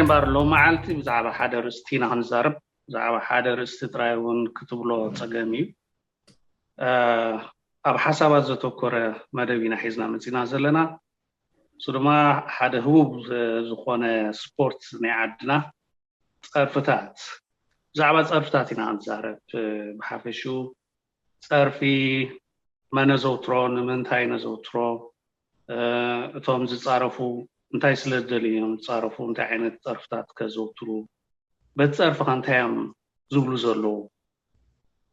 እምበር ሎም መዓልቲ ብዛዕባ ሓደ ርእስቲ ኢና ክንዛረብ። ብዛዕባ ሓደ ርእስቲ ጥራይ እውን ክትብሎ ጸገም እዩ። ኣብ ሓሳባት ዘተኮረ መደብ ኢና ሒዝና መጺና ዘለና። እሱ ድማ ሓደ ህቡብ ዝኾነ ስፖርት ናይ ዓድና ጸርፍታት፣ ብዛዕባ ጸርፍታት ኢና ክንዛረብ። ብሓፈሽኡ ጸርፊ መን ነዘውትሮ፣ ንምንታይ ነዘውትሮ፣ እቶም ዝጻረፉ እንታይ ስለ ዝደልዩ እዮም ዝጻረፉ፣ እንታይ ዓይነት ጸርፍታት ከዘውትሩ፣ በቲ ጸርፊ ከ እንታይ እዮም ዝብሉ ዘለዉ፣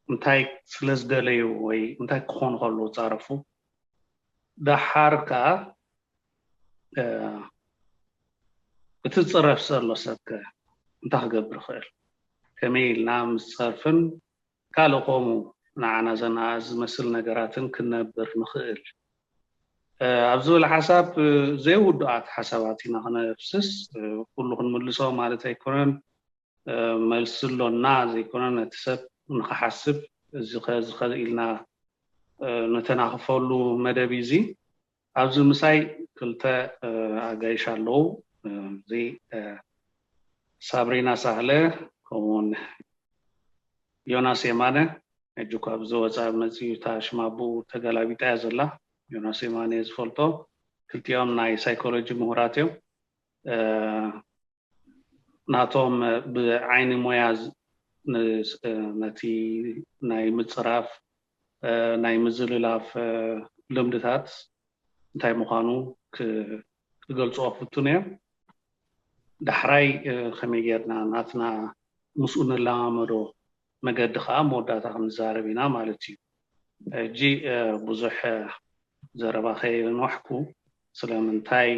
እንታይ ስለ ዝደለዩ ወይ እንታይ ክኾኑ ከለዉ ጻረፉ፣ ደሓር ከኣ እቲ ዝጽረፍ ዘሎ ሰብከ እንታይ ክገብር ይኽእል፣ ከመይ ኢልና ምስ ጸርፍን ካልእ ከምኡ ንዓና ዘነኣእስ ዝመስል ነገራትን ክንነብር ንኽእል ኣብ ዝብል ሓሳብ ዘይውዱኣት ሓሳባት ኢና ክነፍስስ። ኩሉ ክንምልሶ ማለት ኣይኮነን። መልሲ ኣሎና ዘይኮነ ነቲ ሰብ ንኽሓስብ እዚ ከዚ ከዚ ኢልና ነተናኽፈሉ መደብ እዚ። ኣብዚ ምሳይ ክልተ ኣጋይሽ ኣለዉ። እዚ ሳብሪና ሳህለ ከምኡውን ዮናስ የማነ። ሕጂ እኳ ኣብዚ ወፃኢ መፅዩ እታ ሽማብኡ ተገላቢጣ እያ ዘላ። ዮናስ የማነ እየ ዝፈልጦ። ክልቲኦም ናይ ሳይኮሎጂ ምሁራት እዮም። ናቶም ብዓይኒ ሞያ ነቲ ናይ ምፅራፍ ናይ ምዝልላፍ ልምድታት እንታይ ምዃኑ ክገልፅዎ ክፍትኑ እዮም። ዳሕራይ ከመይ ጌርና ናትና ምስኡ ንለማመዶ መገዲ ከዓ መወዳእታ ክንዛረብ ኢና ማለት እዩ። ሕጂ ብዙሕ ዘረባ ከየንዋሕኩ ስለምንታይ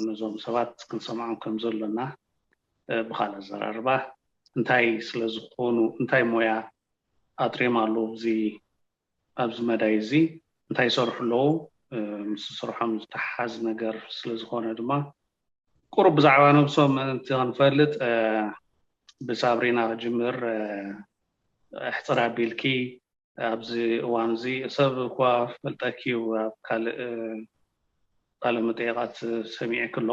ነዞም ሰባት ክንሰምዖም ከም ዘሎና ብካል ኣዘራርባ እንታይ ስለ ዝኾኑ እንታይ ሞያ ኣጥሪም ኣለዉ ኣብዚ ኣብዚ መዳይ እዚ እንታይ ይሰርሑ ኣለዉ ምስ ስርሖም ዝተሓዝ ነገር ስለ ዝኾነ ድማ ቁሩብ ብዛዕባ ነብሶም ምእንቲ ክንፈልጥ ብሳብሪና ክጅምር ሕፅር ኣቢልኪ ኣብዚ እዋን እዚ ሰብ እኳ ፈልጠኪ እዩ ኣብ ካልእ ቃለ መጠየቃት ሰሚዐ ክሎ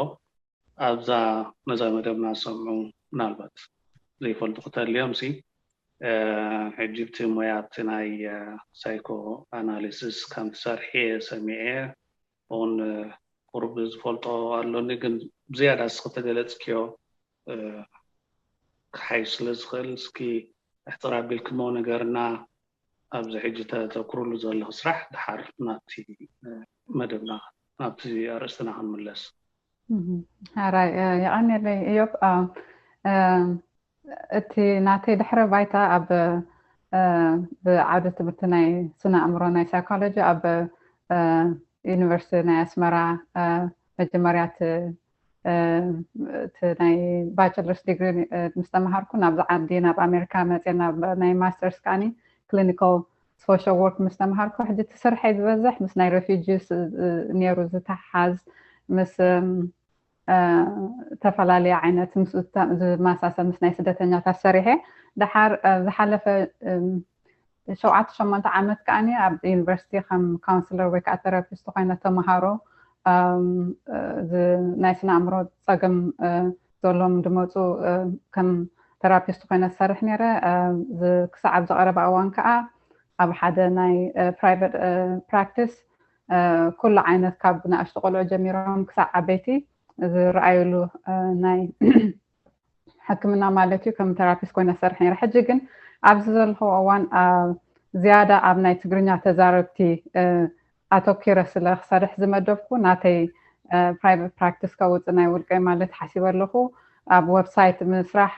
ኣብዛ ነዛ መደብና ዝሰምዑ ምናልባት ዘይፈልጡ ክተልዮም ሲ ሕጂ ብቲ ሞያ ኣብቲ ናይ ሳይኮ ኣናሊሲስ ከም ትሰርሒ ሰሚዐ እውን ቁርብ ዝፈልጦ ኣሎኒ ግን ብዝያዳ እስኪ ተገለፅክዮ ክሓይሽ ስለ ዝኽእል እስኪ ሕፅር ኣቢልክሞ ነገርና ኣብዚ ሕጂ ተተኩርሉ ዘለኹ ስራሕ ድሓር ናብቲ መደብና ናብቲ ኣርእስትና ክንምለስ። ሕራይ የቐንየለይ እዮብ። እቲ ናተይ ድሕረ ባይታ ኣብ ብዓውዲ ትምህርቲ ናይ ስነ ኣእምሮ ናይ ሳይኮሎጂ ኣብ ዩኒቨርሲቲ ናይ ኣስመራ መጀመርያ እቲ ናይ ባቸለርስ ዲግሪ ምስ ተምሃርኩ ናብዚ ዓዲ ናብ ኣሜሪካ መፅየ ናብ ናይ ማስተርስ ከዓኒ ክሊኒካል ሶሻል ወርክ ምስ ተምሃርኩ ሕጂ እቲ ስርሐይ ዝበዝሕ ምስ ናይ ሬፊጂስ ነይሩ ዝተሓዝ ምስ ዝተፈላለየ ዓይነት ምስ ዝመሳሰል ምስ ናይ ስደተኛታት ሰሪሐ ድሓር ዝሓለፈ ሸውዓተ ሸሞንተ ዓመት ከዓኒ ኣብ ዩኒቨርሲቲ ከም ካውንስለር ወይ ከዓ ተራፒስት ኮይነ ተምሃሮ ናይ ስነ ኣእምሮ ፀገም ዘሎም ድመፁ ከም ተራፒስት ኮይነ ዝሰርሕ ነይረ። ክሳዕ ኣብዚ ቀረባ እዋን ከዓ ኣብ ሓደ ናይ ፕራይቨት ፕራክቲስ ኩሉ ዓይነት ካብ ንኣሽቱ ቆልዑ ጀሚሮም ክሳዕ ዓበይቲ ዝረኣዩሉ ናይ ሕክምና ማለት እዩ ከም ተራፒስት ኮይነ ዝሰርሕ ነይረ። ሕጂ ግን ኣብዚ ዘለኹ እዋን ዝያዳ ኣብ ናይ ትግርኛ ተዛረብቲ ኣተኪረ ስለ ክሰርሕ ዝመደብኩ ናተይ ፕራይቨት ፕራክቲስ ከውፅእ ናይ ውልቀይ ማለት ሓሲበ ኣለኹ። ኣብ ዌብሳይት ምስራሕ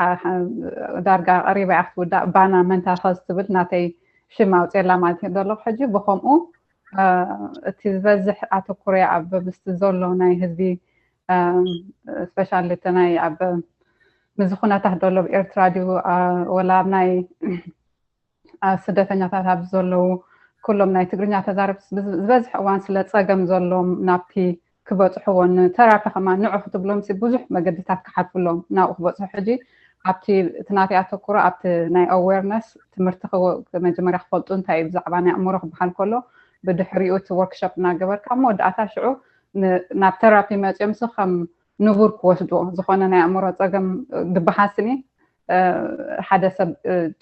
ዳርጋ ቀሪባ እያ ክትውዳእ። ባና መንታል ሄልዝ ትብል ናተይ ሽም ኣውፅኤላ ማለት እዩ ዘለኹ። ሕጂ ብከምኡ እቲ ዝበዝሕ ኣተኩረ ኣብ ምስቲ ዘሎ ናይ ህዝቢ ስፔሻሊ እቲ ናይ ኣብ ምዚ ኩነታት ዘሎ ኣብ ኤርትራ ድዩ ወላ ኣብ ናይ ስደተኛታት ኣብ ዘለዉ ኩሎም ናይ ትግርኛ ተዛረብቲ ዝበዝሕ እዋን ስለ ፀገም ዘሎም ናብቲ ክበፅሕዎ ንተራፒ ከማ ንዑ ክትብሎም ብዙሕ መገድታት ክሓልፍሎም ናብኡ ክበፅሑ ሕጂ ኣብቲ እቲ ናተይ ኣተኩሮ ኣብቲ ናይ ኣዌርነስ ትምህርቲ መጀመርያ ክፈልጡ እንታይ እዩ ብዛዕባ ናይ ኣእምሮ ክበሃል ከሎ ብድሕሪኡ እቲ ወርክሾፕ እናገበርካ ኣብ መወዳእታ ሽዑ ናብ ተራፒ መፂኦም ሲ ከም ንቡር ክወስድዎ። ዝኾነ ናይ ኣእምሮ ፀገም ድበሃስኒ ሓደ ሰብ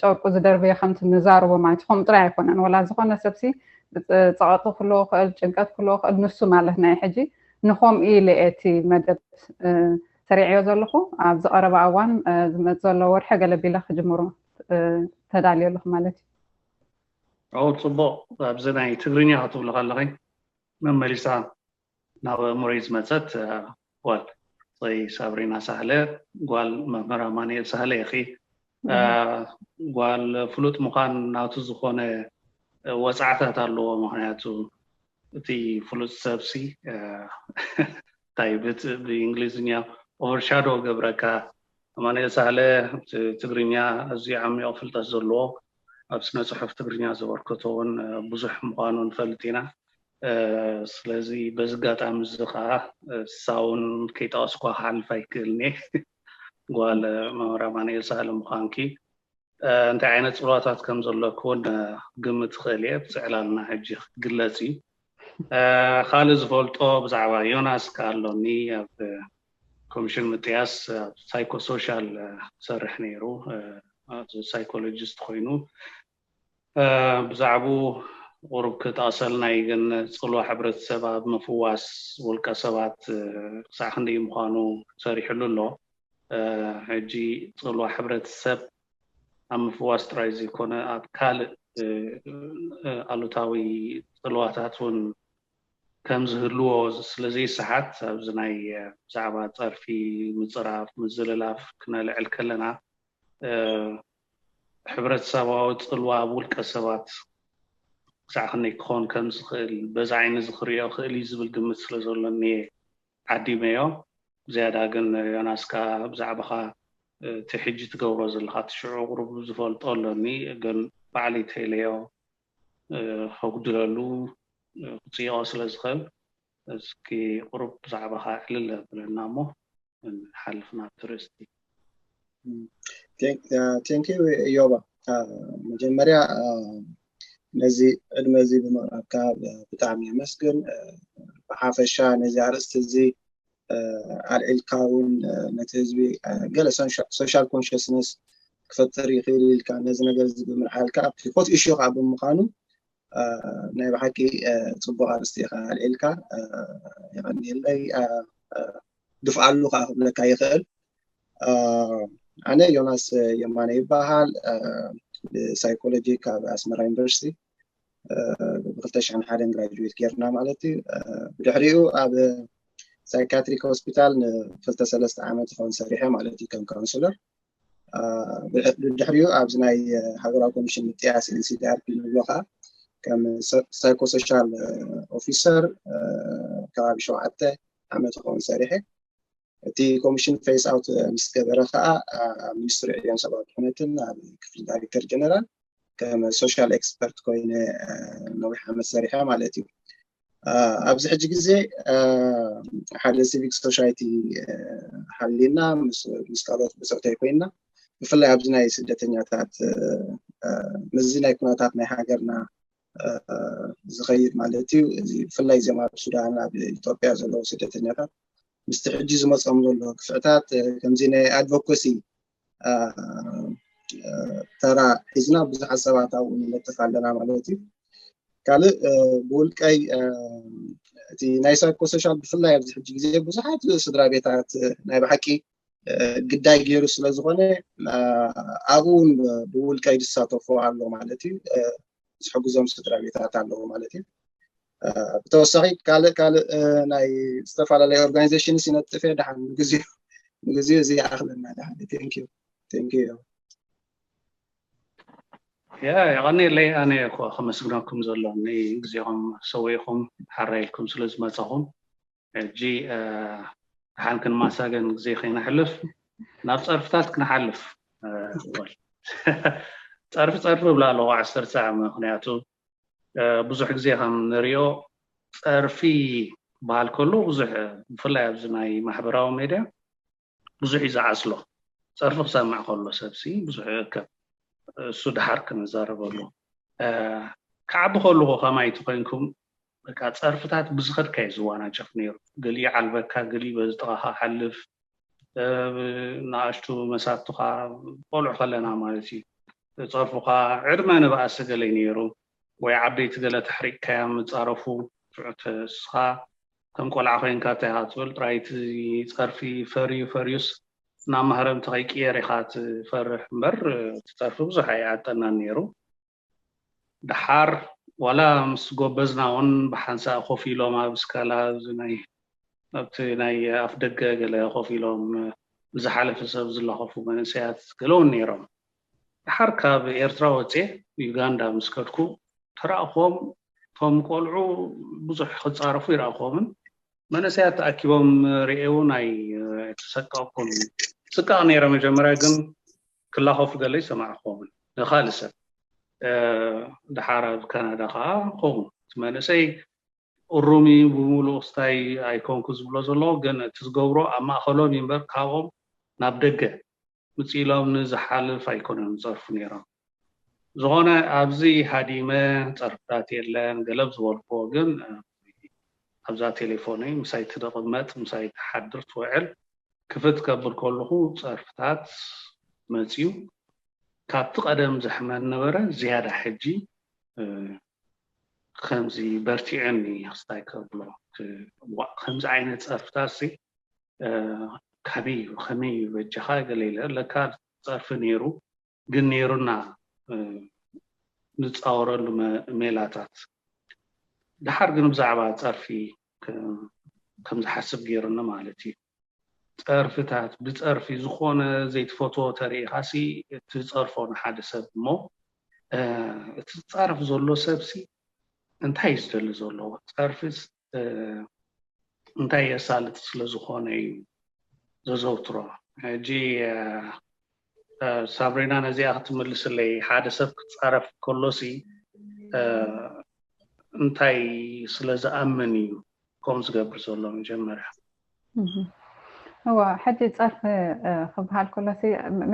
ጨርቁ ዝደርበየ ከምቲ ንዛረቦ ማለት ከምኡ ጥራይ ኣይኮነን። ወላ ዝኾነ ሰብሲ ፀቐጢ ክህልዎ ክእል፣ ጭንቀት ክህልዎ ክእል፣ ንሱ ማለት ናይ ሕጂ ንኸምኡ ኢለ እየ እቲ መደብ ሰሪዐዮ ዘለኹ። ኣብዚ ቀረባ እዋን ዝመፅ ዘሎ ወርሒ ገለ ቢለ ክጅምሮ ተዳልዮ ኣለኹ ማለት እዩ። ኦ ፅቡቕ። ኣብዚ ናይ ትግርኛ ክትብሉ ከለኺ መመሊሳ ናብ ኣእምሮይ ዝመፀት ጓል ወይ ሳብሪና ሳህለ፣ ጓል መምህር ኣማኑኤል ሳህለ ኢኺ። ጓል ፍሉጥ ምዃን ናቱ ዝኾነ ወፃዕታት ኣለዎ። ምክንያቱ እቲ ፍሉጥ ሰብሲ እንታይ ብእንግሊዝኛ ኦቨርሻዶ ገብረካ። ኣማኑኤል ሳህለ ትግርኛ ኣዝዩ ዓሚቕ ፍልጠት ዘለዎ፣ ኣብ ስነ ፅሑፍ ትግርኛ ዘበርከቶ እውን ብዙሕ ምዃኑ ንፈልጥ ኢና። ስለዚ በዚ ኣጋጣሚ እዚ ከዓ ሳውን ከይጠቐስኳ ክሓልፍ ኣይክእልን እየ። ጓል መምህር ኣማኑኤል ሳህለ ምዃንኪ እንታይ ዓይነት ፅልዋታት ከም ዘለኪ እውን ግምት ክእል እየ። ብፅዕላልና ሕጂ ክግለፅ እዩ። ካልእ ዝፈልጦ ብዛዕባ ዮናስ ከ ኣሎኒ። ኣብ ኮሚሽን ምጥያስ ኣብ ሳይኮሶሻል ክሰርሕ ነይሩ። ሳይኮሎጂስት ኮይኑ ብዛዕቡ ቁሩብ ክጠቕሰልና እዩ። ግን ፅልዋ ሕብረተሰብ ኣብ ምፍዋስ ውልቀ ሰባት ክሳዕ ክንደይ ምዃኑ ሰሪሕሉ ኣሎ። ሕጂ ፅልዋ ሕብረተሰብ ኣብ ምፍዋስ ጥራይ ዘይኮነ ኣብ ካልእ ኣሉታዊ ፅልዋታት እውን ከም ዝህልዎ ስለ ዘይሰሓት ኣብዚ ናይ ብዛዕባ ፀርፊ፣ ምፅራፍ፣ ምዝልላፍ ክነልዕል ከለና ሕብረተሰባዊ ፅልዋ ኣብ ውልቀ ሰባት ክሳዕ ክንደይ ክኸውን ከም ዝኽእል በዚ ዓይኒ እዚ ክሪኦ ክእል እዩ ዝብል ግምት ስለ ዘሎኒ እየ ዓዲመዮ። ዝያዳ ግን ዮናስ ከኣ ብዛዕባኻ እቲ ሕጂ ትገብሮ ዘለኻ እቲ ሽዑ ቁሩብ ዝፈልጦ ኣሎኒ፣ ግን ባዕለይ ተይለዮ ከጉድለሉ ክፅይቖ ስለ ዝኽእል እስኪ ቁሩብ ብዛዕባኻ ዕልል ኣብለና እሞ ንሓልፍ ናብቲ ርእስቲ። ቴንኪዩ እዮባ። መጀመርያ ነዚ ዕድመ እዚ ብምቕራብካ ብጣዕሚ የመስግን። ብሓፈሻ ነዚ ኣርእስቲ እዚ ኣልዒልካ እውን ነቲ ህዝቢ ገለ ሶሻል ኮንሽስነስ ክፈጥር ይኽእል ኢልካ ነዚ ነገር እዚ ብምልዓልካ ኣብቲ ሆት ኢሹ ከዓ ብምዃኑ ናይ ብሓቂ ፅቡቕ ኣርእስቲ ኢኻ ኣልዒልካ። የቐንየለይ። ድፍኣሉ ከዓ ክብለካ ይኽእል። ኣነ ዮናስ የማነ ይበሃል። ብሳይኮሎጂ ካብ ኣስመራ ዩኒቨርሲቲ ብክልተ ሽሕን ሓደን ግራጁዌት ጌርና ማለት እዩ። ብድሕሪኡ ኣብ ሳይካትሪክ ሆስፒታል ንክልተ ሰለስተ ዓመት ይኸውን ሰሪሐ ማለት እዩ ከም ካውንስለር። ብድሕሪኡ ኣብዚ ናይ ሃገራዊ ኮሚሽን ምጥያስ ኤንሲዲኣርፒ ንብሎ ከዓ ከም ሳይኮሶሻል ኦፊሰር ከባቢ ሸውዓተ ዓመት ይኸውን ሰሪሐ። እቲ ኮሚሽን ፌስ ኣውት ምስ ገበረ ከዓ ኣብ ሚኒስትሪ ዕዮን ሰብኣዊ ድሕነትን ኣብ ክፍሊ ዳይሬክተር ጀነራል ከም ሶሻል ኤክስፐርት ኮይነ ነዊሕ ዓመት ሰሪሐ ማለት እዩ። ኣብዚ ሕጂ ግዜ ሓደ ሲቪክ ሶሳይቲ ሓሊና ምስ ካልኦት ብፅዕተይ ኮይና ብፍላይ ኣብዚ ናይ ስደተኛታት ምስዚ ናይ ኩነታት ናይ ሃገርና ዝኸይድ ማለት እዩ። እዚ ብፍላይ እዚኦም ኣብ ሱዳን ኣብ ኢትዮጵያ ዘለዉ ስደተኛታት ምስቲ ሕጂ ዝመፅኦም ዘሎ ክፍዕታት ከምዚ ናይ ኣድቮኮሲ ተራ ሒዝና ብዙሓት ሰባት ኣብኡ ንነጥፍ ኣለና ማለት እዩ። ካልእ ብውልቀይ እቲ ናይ ሳይኮሶሻል ብፍላይ ኣብዚ ሕጂ ግዜ ብዙሓት ስድራ ቤታት ናይ ብሓቂ ግዳይ ገይሩ ስለ ዝኾነ ኣብኡ እውን ብውልቀይ ዝሳተፎ ኣሎ ማለት እዩ። ዝሕግዞም ስድራ ቤታት ኣለዉ ማለት እዩ። ብተወሳኺ ካልእ ካልእ ናይ ዝተፈላለዩ ኦርጋናይዜሽንስ ይነጥፍ እየ። ደሓን ንግዜኡ ንግዜኡ እዚ ይኣኽለና። ደሓን ቴንኪዩ ቴንኪዩ። ያ የቐንየለይ። ኣነ እኮ ከመስግነኩም ዘሎኒ ግዜኹም ሰዊእኹም ሓራ ኢልኩም ስለ ዝመጻኹም። ሕጂ ደሓን ክንመሳገን ግዜ ከይነሕልፍ ናብ ጸርፍታት ክንሓልፍ። ጸርፊ ጸርፊ እብላ ኣለኹ ዓሰርተ ዓመት። ምኽንያቱ ብዙሕ ግዜ ከም ንሪኦ ጸርፊ በሃል ከሎ ብዙሕ ብፍላይ ኣብዚ ናይ ማሕበራዊ ሜድያ ብዙሕ እዩ ዝዓስሎ። ጸርፊ ክሰምዕ ከሎ ሰብሲ ብዙሕ ይእከብ። እሱ ደሓር ክንዛረበሉ። ክዓቢ ከለኹ ከማይ ተኮይንኩም በቃ ጸርፍታት ብዝኸድካ እዩ ዝዋናጨፍ ነይሩ። ገሊኡ ይዓልበካ፣ ገሊኡ በዚ ጥቓኻ ሓልፍ፣ ንኣሽቱ መሳትኻ ቆልዑ ከለና ማለት እዩ። ጸርፉኻ ዕድመ ንባእሲ ገለ ነይሩ ወይ ዓበይቲ ገለ ተሕሪቅካያ ምጻረፉ ሽዑ ተስኻ ከም ቆልዓ ኮይንካ እንታይ ኢኻ ትብል ጥራይ እቲ ጸርፊ ፈርዩ ፈርዩስ ናብ ማህረምቲ ከይቅየር ኢኻ ትፈርሕ እምበር እቲ ጸርፊ ብዙሕ ኣይዓጠናን ነይሩ። ደሓር ዋላ ምስ ጎበዝና እውን ብሓንሳእ ኮፍ ኢሎም ኣብ ስካላ ኣብዚ ናይ ኣብቲ ናይ ኣፍ ደገ ገለ ኮፍ ኢሎም ብዝሓለፈ ሰብ ዝለኸፉ መንእሰያት ገለውን ነይሮም። ደሓር ካብ ኤርትራ ወፅኤ ዩጋንዳ ምስ ከድኩ ተራእኹዎም። እቶም ቆልዑ ብዙሕ ክፃረፉ ይረእኹዎምን መንእሰያት ተኣኪቦም ርእየ እውን ኣይተሰቀቕኩን። ስቃቕ ነይረ መጀመርያ ግን ክላኸፉ ገለ ይሰማዕኹዎምን ንኻልእ ሰብ። ደሓር ኣብ ካናዳ ከዓ ከምኡ እቲ መንእሰይ እሩም እዩ ብምሉእ ክስታይ ኣይኮንኩ ዝብሎ ዘሎ ግን እቲ ዝገብሮ ኣብ ማእኸሎም እዩ እምበር ካብኦም ናብ ደገ ምፅእ ኢሎም ንዝሓልፍ ኣይኮነን ዝፀርፉ ነይሮም። ዝኾነ ኣብዚ ሃዲመ ጸርፍታት የለን ገለ ዝበልክዎ ግን ኣብዛ ቴሌፎነይ ምሳይ ትቕመጥ ምሳይ ትሓድር ትውዕል ክፍት ከብል ከለኹ ጸርፍታት መፅዩ ካብቲ ቀደም ዘሕመን ነበረ ዝያዳ ሕጂ ከምዚ በርቲዕኒ ክስታይ ከብሎ ከምዚ ዓይነት ጸርፍታት ሲ ካበይ እዩ ከመይ እዩ በጃኻ ገለ ኢለ ለካ ጸርፊ ነይሩ ግን ነይሩና ንፃወረሉ ሜላታት ደሓር ግን ብዛዕባ ጸርፊ ከም ዝሓስብ ገይሩኒ ማለት እዩ። ጸርፍታት ብጸርፊ ዝኾነ ዘይትፈትዎ ተሪኢኻሲ ትጸርፎ ንሓደ ሰብ እሞ እቲ ዝጻረፍ ዘሎ ሰብሲ እንታይ እዩ ዝደሊ ዘሎ ጸርፊስ እንታይ የሳልጥ ስለ ዝኾነ እዩ ዘዘውትሮ። ሕጂ ሳብሪና ነዚኣ ክትምልስለይ ሓደ ሰብ ክጻረፍ ከሎሲ እንታይ ስለ ዝኣምን እዩ ከምኡ ዝገብር ዘሎ መጀመርያ? እዋ ሕጂ ጸርፊ ክበሃል ከሎሲ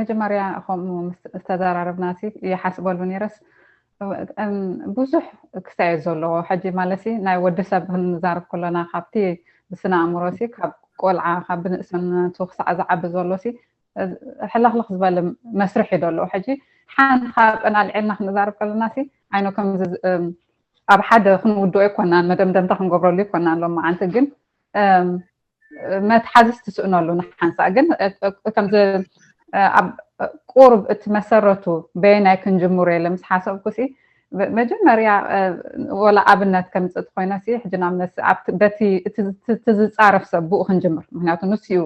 መጀመርያ ከምኡ ዝተዘራረብናሲ ይሓስበሉ ነይረስ ብዙሕ ክሳየት ዘለዎ ሕጂ ማለሲ ናይ ወዲ ሰብ ክንዛረብ ከሎና ካብቲ ብስነ ኣእምሮሲ ካብ ቆልዓ ካብ ብንእስነቱ ክሳዕ ዝዓቢ ዘሎሲ ሕልኽልኽ ዝበለ መስርሕ እዩ ዘሎ ሕጂ ሓንቲ ካብ ጠናልዕልና ክንዛረብ ከለናሲ ዓይኖ ከምዚ ኣብ ሓደ ክንውድኦ ይኮናን መደምደምታ ክንገብረሉ ይኮናን ሎም መዓንቲ ግን መትሓዝስ ትስእነሉ ንሓንሳእ ግን ከምዚ ኣብ ቁሩብ እቲ መሰረቱ በየናይ ክንጅምሮ የለ ምስ ሓሰብኩ ሲ መጀመርያ ወላ ኣብነት ከምፅእ ተኮይነ ሲ ሕጂ ንኣብነት በቲ እቲ ዝፃረፍ ሰብ ብኡ ክንጅምር ምክንያቱ ንሱ እዩ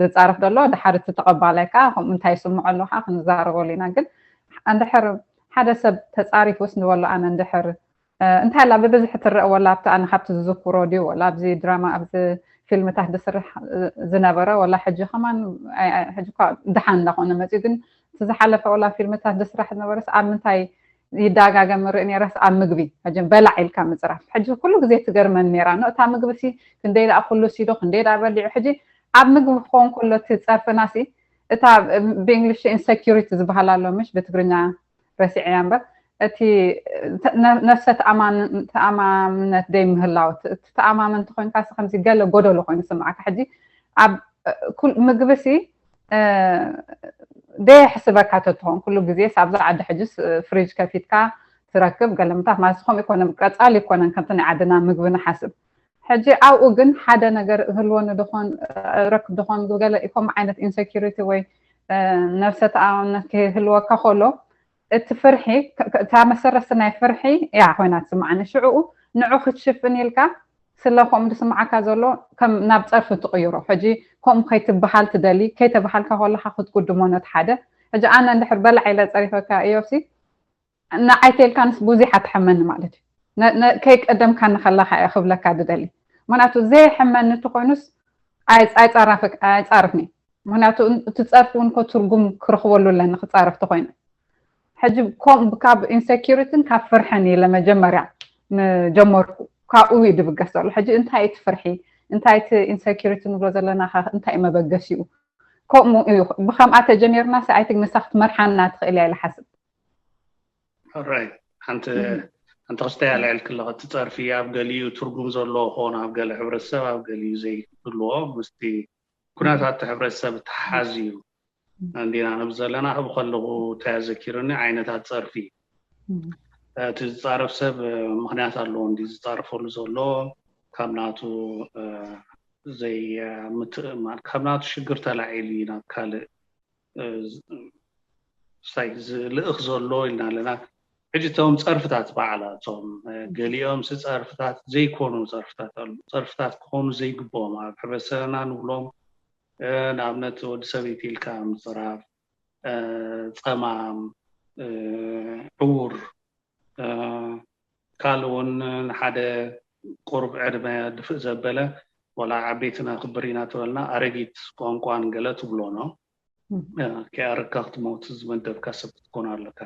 ዝፃረፍ ዘሎ ድሓር እቲ ተቐባላይ ከዓ ከምኡ እንታይ ይስምዖ ኣለካ ክንዛረበሉ ኢና ግን እንድሕር ሓደ ሰብ ተፃሪፉስ ንበሎ ኣነ እንድሕር እንታይ ላ ብብዝሒ ትረአ ወላ ኣብቲ ኣነ ካብቲ ዝዝክሮ ድዩ ወላ ኣብዚ ድራማ ኣብዚ ፊልምታት ዝስርሕ ዝነበረ ወላ ሕጂ ከማን ሕጂ እኳ ድሓን እንዳኾነ መፅዩ ግን እቲ ዝሓለፈ ወላ ፊልምታት ዝስራሕ ዝነበረስ ኣብ ምንታይ ይዳጋገም ርኢ ነረስ ኣብ ምግቢ ሕጂ በላዕ ኢልካ ምፅራፍ ሕጂ ኩሉ ግዜ ትገርመን ነራ ኖ እታ ምግቢ ሲ ክንደይ ደኣ ኩሉ ሲዶ ክንደይ ደኣ በሊዑ ሕጂ ኣብ ምግቢ ክኸውን ከሎ እቲ ፀርፍና ሲ እታ ብእንግሊሽ ኢንሰኪሪቲ ዝበሃል ኣሎ ምሽ ብትግርኛ ረሲዐያ እምበር እቲ ነፍሰ ተኣማምነት ደይ ምህላው ተኣማመንቲ ኮይንካ ከምዚ ገለ ጎደሎ ኮይኑ ስምዓካ ሕጂ ኣብ ምግቢ ሲ ደየሕስበካ ተትኾን ኩሉ ግዜ ሳብዛ ዓዲ ሕጂ ፍሪጅ ከፊትካ ትረክብ ገለምታት ማለት ዝኾም ይኮነ ቀፃል ይኮነን ከምቲ ናይ ዓድና ምግቢ ንሓስብ ሕጂ ኣብኡ ግን ሓደ ነገር ህልወኒ ድኾን ረክብ ድኾን ገለ ከምኡ ዓይነት ኢንሰኪሪቲ ወይ ነብሰ ተኣማምነት ክህልወካ ከሎ እቲ ፍርሒ እታ መሰረስቲ ናይ ፍርሒ እያ ኮይና ትስምዓኒ ሽዕኡ ንዑ ክትሽፍን ኢልካ ስለ ከምኡ ዝስምዓካ ዘሎ ከም ናብ ፀርፊ ትቕይሮ ሕጂ ከምኡ ከይትበሃል ትደሊ ከይተበሃልካ ከለካ ክትጉድሞ ነቲ ሓደ ሕጂ ኣነ እንድሕር በላዕ ኢለ ፀሪፈካ እዮሲ ንዓይ ተልካንስ ብዙሕ ኣትሐመኒ ማለት እዩ ከይቀደምካ ንኸለካ እየ ክብለካ ድደሊ ምክንያቱ ዘይሕመኒ እንተኮይኑስ ኣይፃርፍኒ ምክንያቱ እቲ ፀርፊ እውን ኮ ትርጉም ክረክበሉ ኣለኒ ክፃረፍ ተኮይነ ሕጂ ከምኡ ካብ ኢንሰኪሪትን ካብ ፍርሕን ኢለ መጀመርያ ጀመርኩ ካብኡ እዩ ድብገስ ዘሎ ሕጂ እንታይ እቲ ፍርሒ እንታይ እቲ ኢንሰኪሪቲ ንብሎ ዘለና እንታይ መበገሲኡ ከምኡ እዩ ብከምኣ ተጀሚርና ሰኣይቲ ንሳ ክትመርሓና ትኽእል እያ ኢለ ሓስብ ራይት ሓንቲ ኣንተ ክስታይ ኣልዕል ክለኸ እቲ ጸርፊ ኣብ ገሊኡ ትርጉም ዘለዎ ክኾን ኣብ ገለ ሕብረተሰብ ኣብ ገሊኡ ዘይህልዎ ምስቲ ኩነታት እቲ ሕብረተሰብ ተሓዝዩ እንዲና ንብ ዘለና። ክብ ከለኹ እንታይ ዘኪሩኒ ዓይነታት ጸርፊ እቲ ዝጻረፍ ሰብ ምክንያት ኣለዎ እንዲ ዝጻረፈሉ ዘሎ ካብ ናቱ ዘይምትእማን ካብ ናቱ ሽግር ተላዒሉ እዩ ናብ ካልእ ሳይ ዝልእኽ ዘሎ ኢልና ኣለና። ሕጂ እቶም ጸርፍታት በዓላ እቶም ገሊኦም ሲ ጸርፍታት ዘይኮኑ ጸርፍታት ኣሉ። ጸርፍታት ክኾኑ ዘይግብኦም ኣብ ሕብረተሰብና ንብሎም ንኣብነት ወዲ ሰበይቲ ኢልካ ምጽራፍ፣ ጸማም፣ ዕውር፣ ካልእ እውን ንሓደ ቁሩብ ዕድመ ድፍእ ዘበለ ዋላ ዓበይትና ክብር ኢና ተበልና ኣረጊት ቋንቋን ገለ ትብሎ ነው። ከይኣረካ ክትመውት ዝመደብካ ሰብ ክትኮን ኣለካ።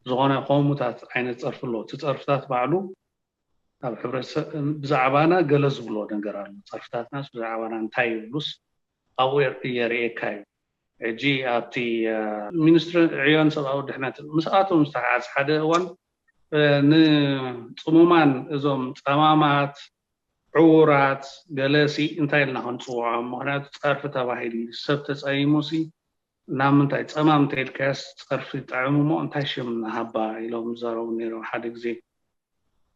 ዝኾነ ከምኡታት ዓይነት ጸርፊ ኣሎ። እቲ ጸርፍታት ባዕሉ ኣብ ሕብረተሰብ ብዛዕባና ገለ ዝብሎ ነገር ኣሎ። ጸርፍታትናስ ብዛዕባና እንታይ ይብሉስ ኣብኡ የርእየካ እዩ። ሕጂ ኣብቲ ሚኒስትሪ ዕዮን ሰብኣዊ ድሕነት ምስኣቶም ዝተሓዝ ሓደ እዋን ንፅሙማን እዞም ፀማማት ዕውራት ገለሲ እንታይ ኢልና ክንፅውዖም? ምክንያቱ ፀርፊ ተባሂሉ እዩ። ሰብ ተፀሚሙ ሲ ናብ ምንታይ ፀማም እንተኢልካዮስ ፀርፊ ጠዕሙ እሞ እንታይ ሽም ንሃባ ኢሎም ዝዛረቡ ነይሮም ሓደ ግዜ።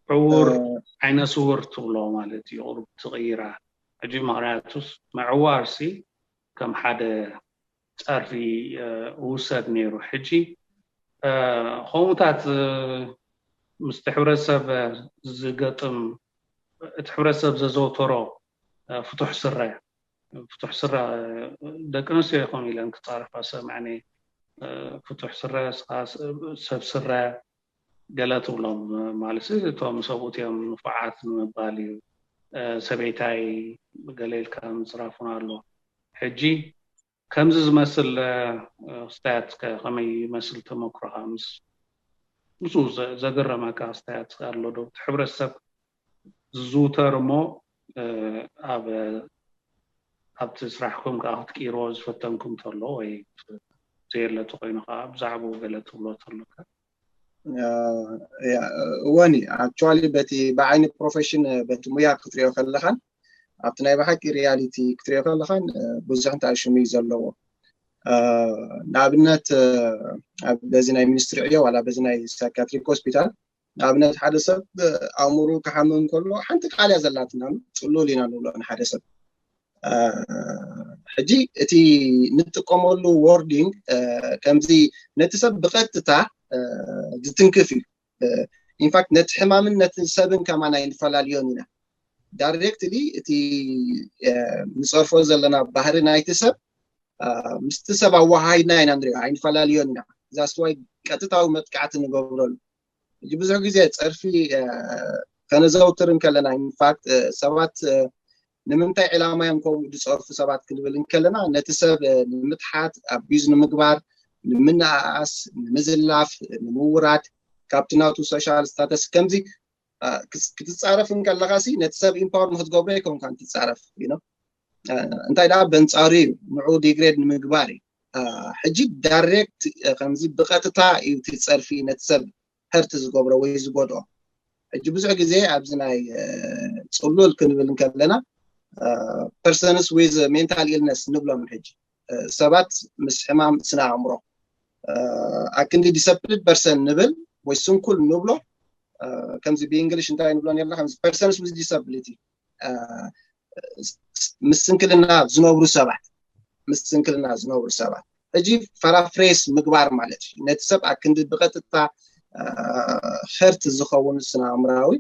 ዕውር ዓይነ ስውር ትብሎ ማለት እዩ። ቁሩብ ትቕይራ ሕጂ ምክንያቱስ ምዕዋር ሲ ከም ሓደ ጸርፊ ውሰድ ነይሩ። ሕጂ ከምኡታት ምስቲ ሕብረተሰብ ዝገጥም እቲ ሕብረተሰብ ዘዘውተሮ ፍቱሕ ስረ ፍቱሕ ስረ ደቂ ኣንስትዮ ይኾኑ ኢለን ክፃረፋ ሰምዐኒ። ፍቱሕ ስረ ሰብ ስረ ገለ ትብሎም ማለት እቶም ሰብኡት እዮም ንፉዓት ንምባል እዩ። ሰበይታይ ገለ ኢልካ ምፅራፉን ኣሎ። ሕጂ ከምዚ ዝመስል ክስታያት ከመይ ይመስል ተመክሮኻ? ምስ ምስኡ ዘገረመካ ክስታያት ኣሎ ዶ? እቲ ሕብረተሰብ ዝዝውተር እሞ ኣብ ኣብቲ ስራሕኩም ከዓ ክትቅይርዎ ዝፈተንኩም ተሎ ወይ ዘየለ ተኮይኑ ከዓ ብዛዕባኡ ገለ ትብሎ ተሎካ? እወኒ actually በቲ ብዓይኒ ፕሮፌሽን በቲ ሙያ ክትሪኦ ከለኻን ኣብቲ ናይ ብሓቂ ሪያሊቲ ክትሪኦ ከለኻን ብዙሕ እንታይ ሽሙ እዩ ዘለዎ። ንኣብነት በዚ ናይ ሚኒስትሪ ዕዮ ዋላ በዚ ናይ ሳይካትሪክ ሆስፒታል ንኣብነት ሓደ ሰብ ኣእምሩ ክሓምም ከሎ ሓንቲ ቃል እያ ዘላትና፣ ፅሉል ኢና ንብሎ ንሓደ ሰብ። ሕጂ እቲ ንጥቀመሉ wording ከምዚ ነቲ ሰብ ብቐጥታ ዝትንክፍ እዩ። ኢንፋክት ነቲ ሕማምን ነቲ ሰብን ከማን ኣይንፈላልዮን ኢና። ዳይሬክትሊ እቲ ንፀርፎ ዘለና ባህሪ ናይቲ ሰብ ምስቲ ሰብ ኣወሃሂድና ኢና ንሪኦ፣ ኣይንፈላልዮን ኢና። ዛስዋይ ቀጥታዊ መጥቃዕቲ ንገብረሉ። ሕጂ ብዙሕ ግዜ ፀርፊ ከነዘውትር እንከለና ኢንፋክት ሰባት ንምንታይ ዕላማ እዮም ከምኡ ዝፀርፉ ሰባት ክንብል እንከለና ነቲ ሰብ ንምትሓት፣ ኣቢዝ ንምግባር፣ ንምንኣኣስ፣ ንምዝላፍ፣ ንምውራድ፣ ካብቲ ናቱ ሶሻል ስታተስ ከምዚ ክትፃረፍ እንከለካ ሲ ነቲ ሰብ ኢምፓወር ንክትገብሮ ይኮንካ ትፃረፍ። እንታይ ደኣ በንፃሩ እዩ ንዑ ዲግሬድ ንምግባር እዩ። ሕጂ ዳይሬክት ከምዚ ብቀጥታ እዩ እቲ ፀርፊ ነቲ ሰብ ሀርት ዝገብሮ ወይ ዝጎድኦ። ሕጂ ብዙሕ ግዜ ኣብዚ ናይ ፅሉል ክንብል እንከለና persons with mental illness ንብሎም። ሕጂ ሰባት ምስ ሕማም ስነ ኣእምሮ ኣክንዲ disability person ንብል ወይ ስንኩል ንብሎ። ከምዚ ብእንግሊሽ እንታይ ንብሎ ነርና? ከምዚ persons with disability ምስ ስንክልና ዝነብሩ ሰባት ምስ ስንክልና ዝነብሩ ሰባት። ሕጂ ፓራፍሬስ ምግባር ማለት እዩ ነቲ ሰብ ኣክንዲ ብቐጥታ ሀርት ዝኸውን ስነ ኣእምራዊ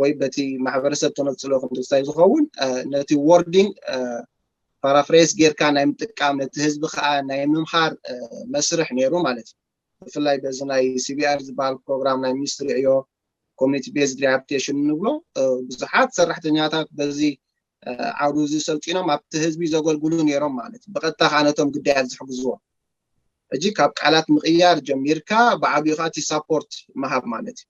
ወይ በቲ ማሕበረሰብ ተነፅሎ ክንድስታይ ዝኸውን ነቲ ወርዲንግ ፓራፍሬስ ጌርካ ናይ ምጥቃም ነቲ ህዝቢ ከዓ ናይ ምምሃር መስርሕ ነይሩ ማለት እዩ። ብፍላይ በዚ ናይ ሲቢኣር ዝበሃል ፕሮግራም ናይ ሚኒስትሪ ዕዮ ኮሚኒቲ ቤዝድ ሪሃብሊቴሽን ንብሎ ብዙሓት ሰራሕተኛታት በዚ ዓውዲ እዚ ሰልጢኖም ኣብቲ ህዝቢ ዘገልግሉ ነይሮም ማለት እዩ። ብቐጥታ ከዓ ነቶም ግዳያት ዝሕግዝዎም ሕጂ ካብ ቃላት ምቕያር ጀሚርካ ብዓብዩ ከዓ እቲ ሳፖርት ምሃብ ማለት እዩ።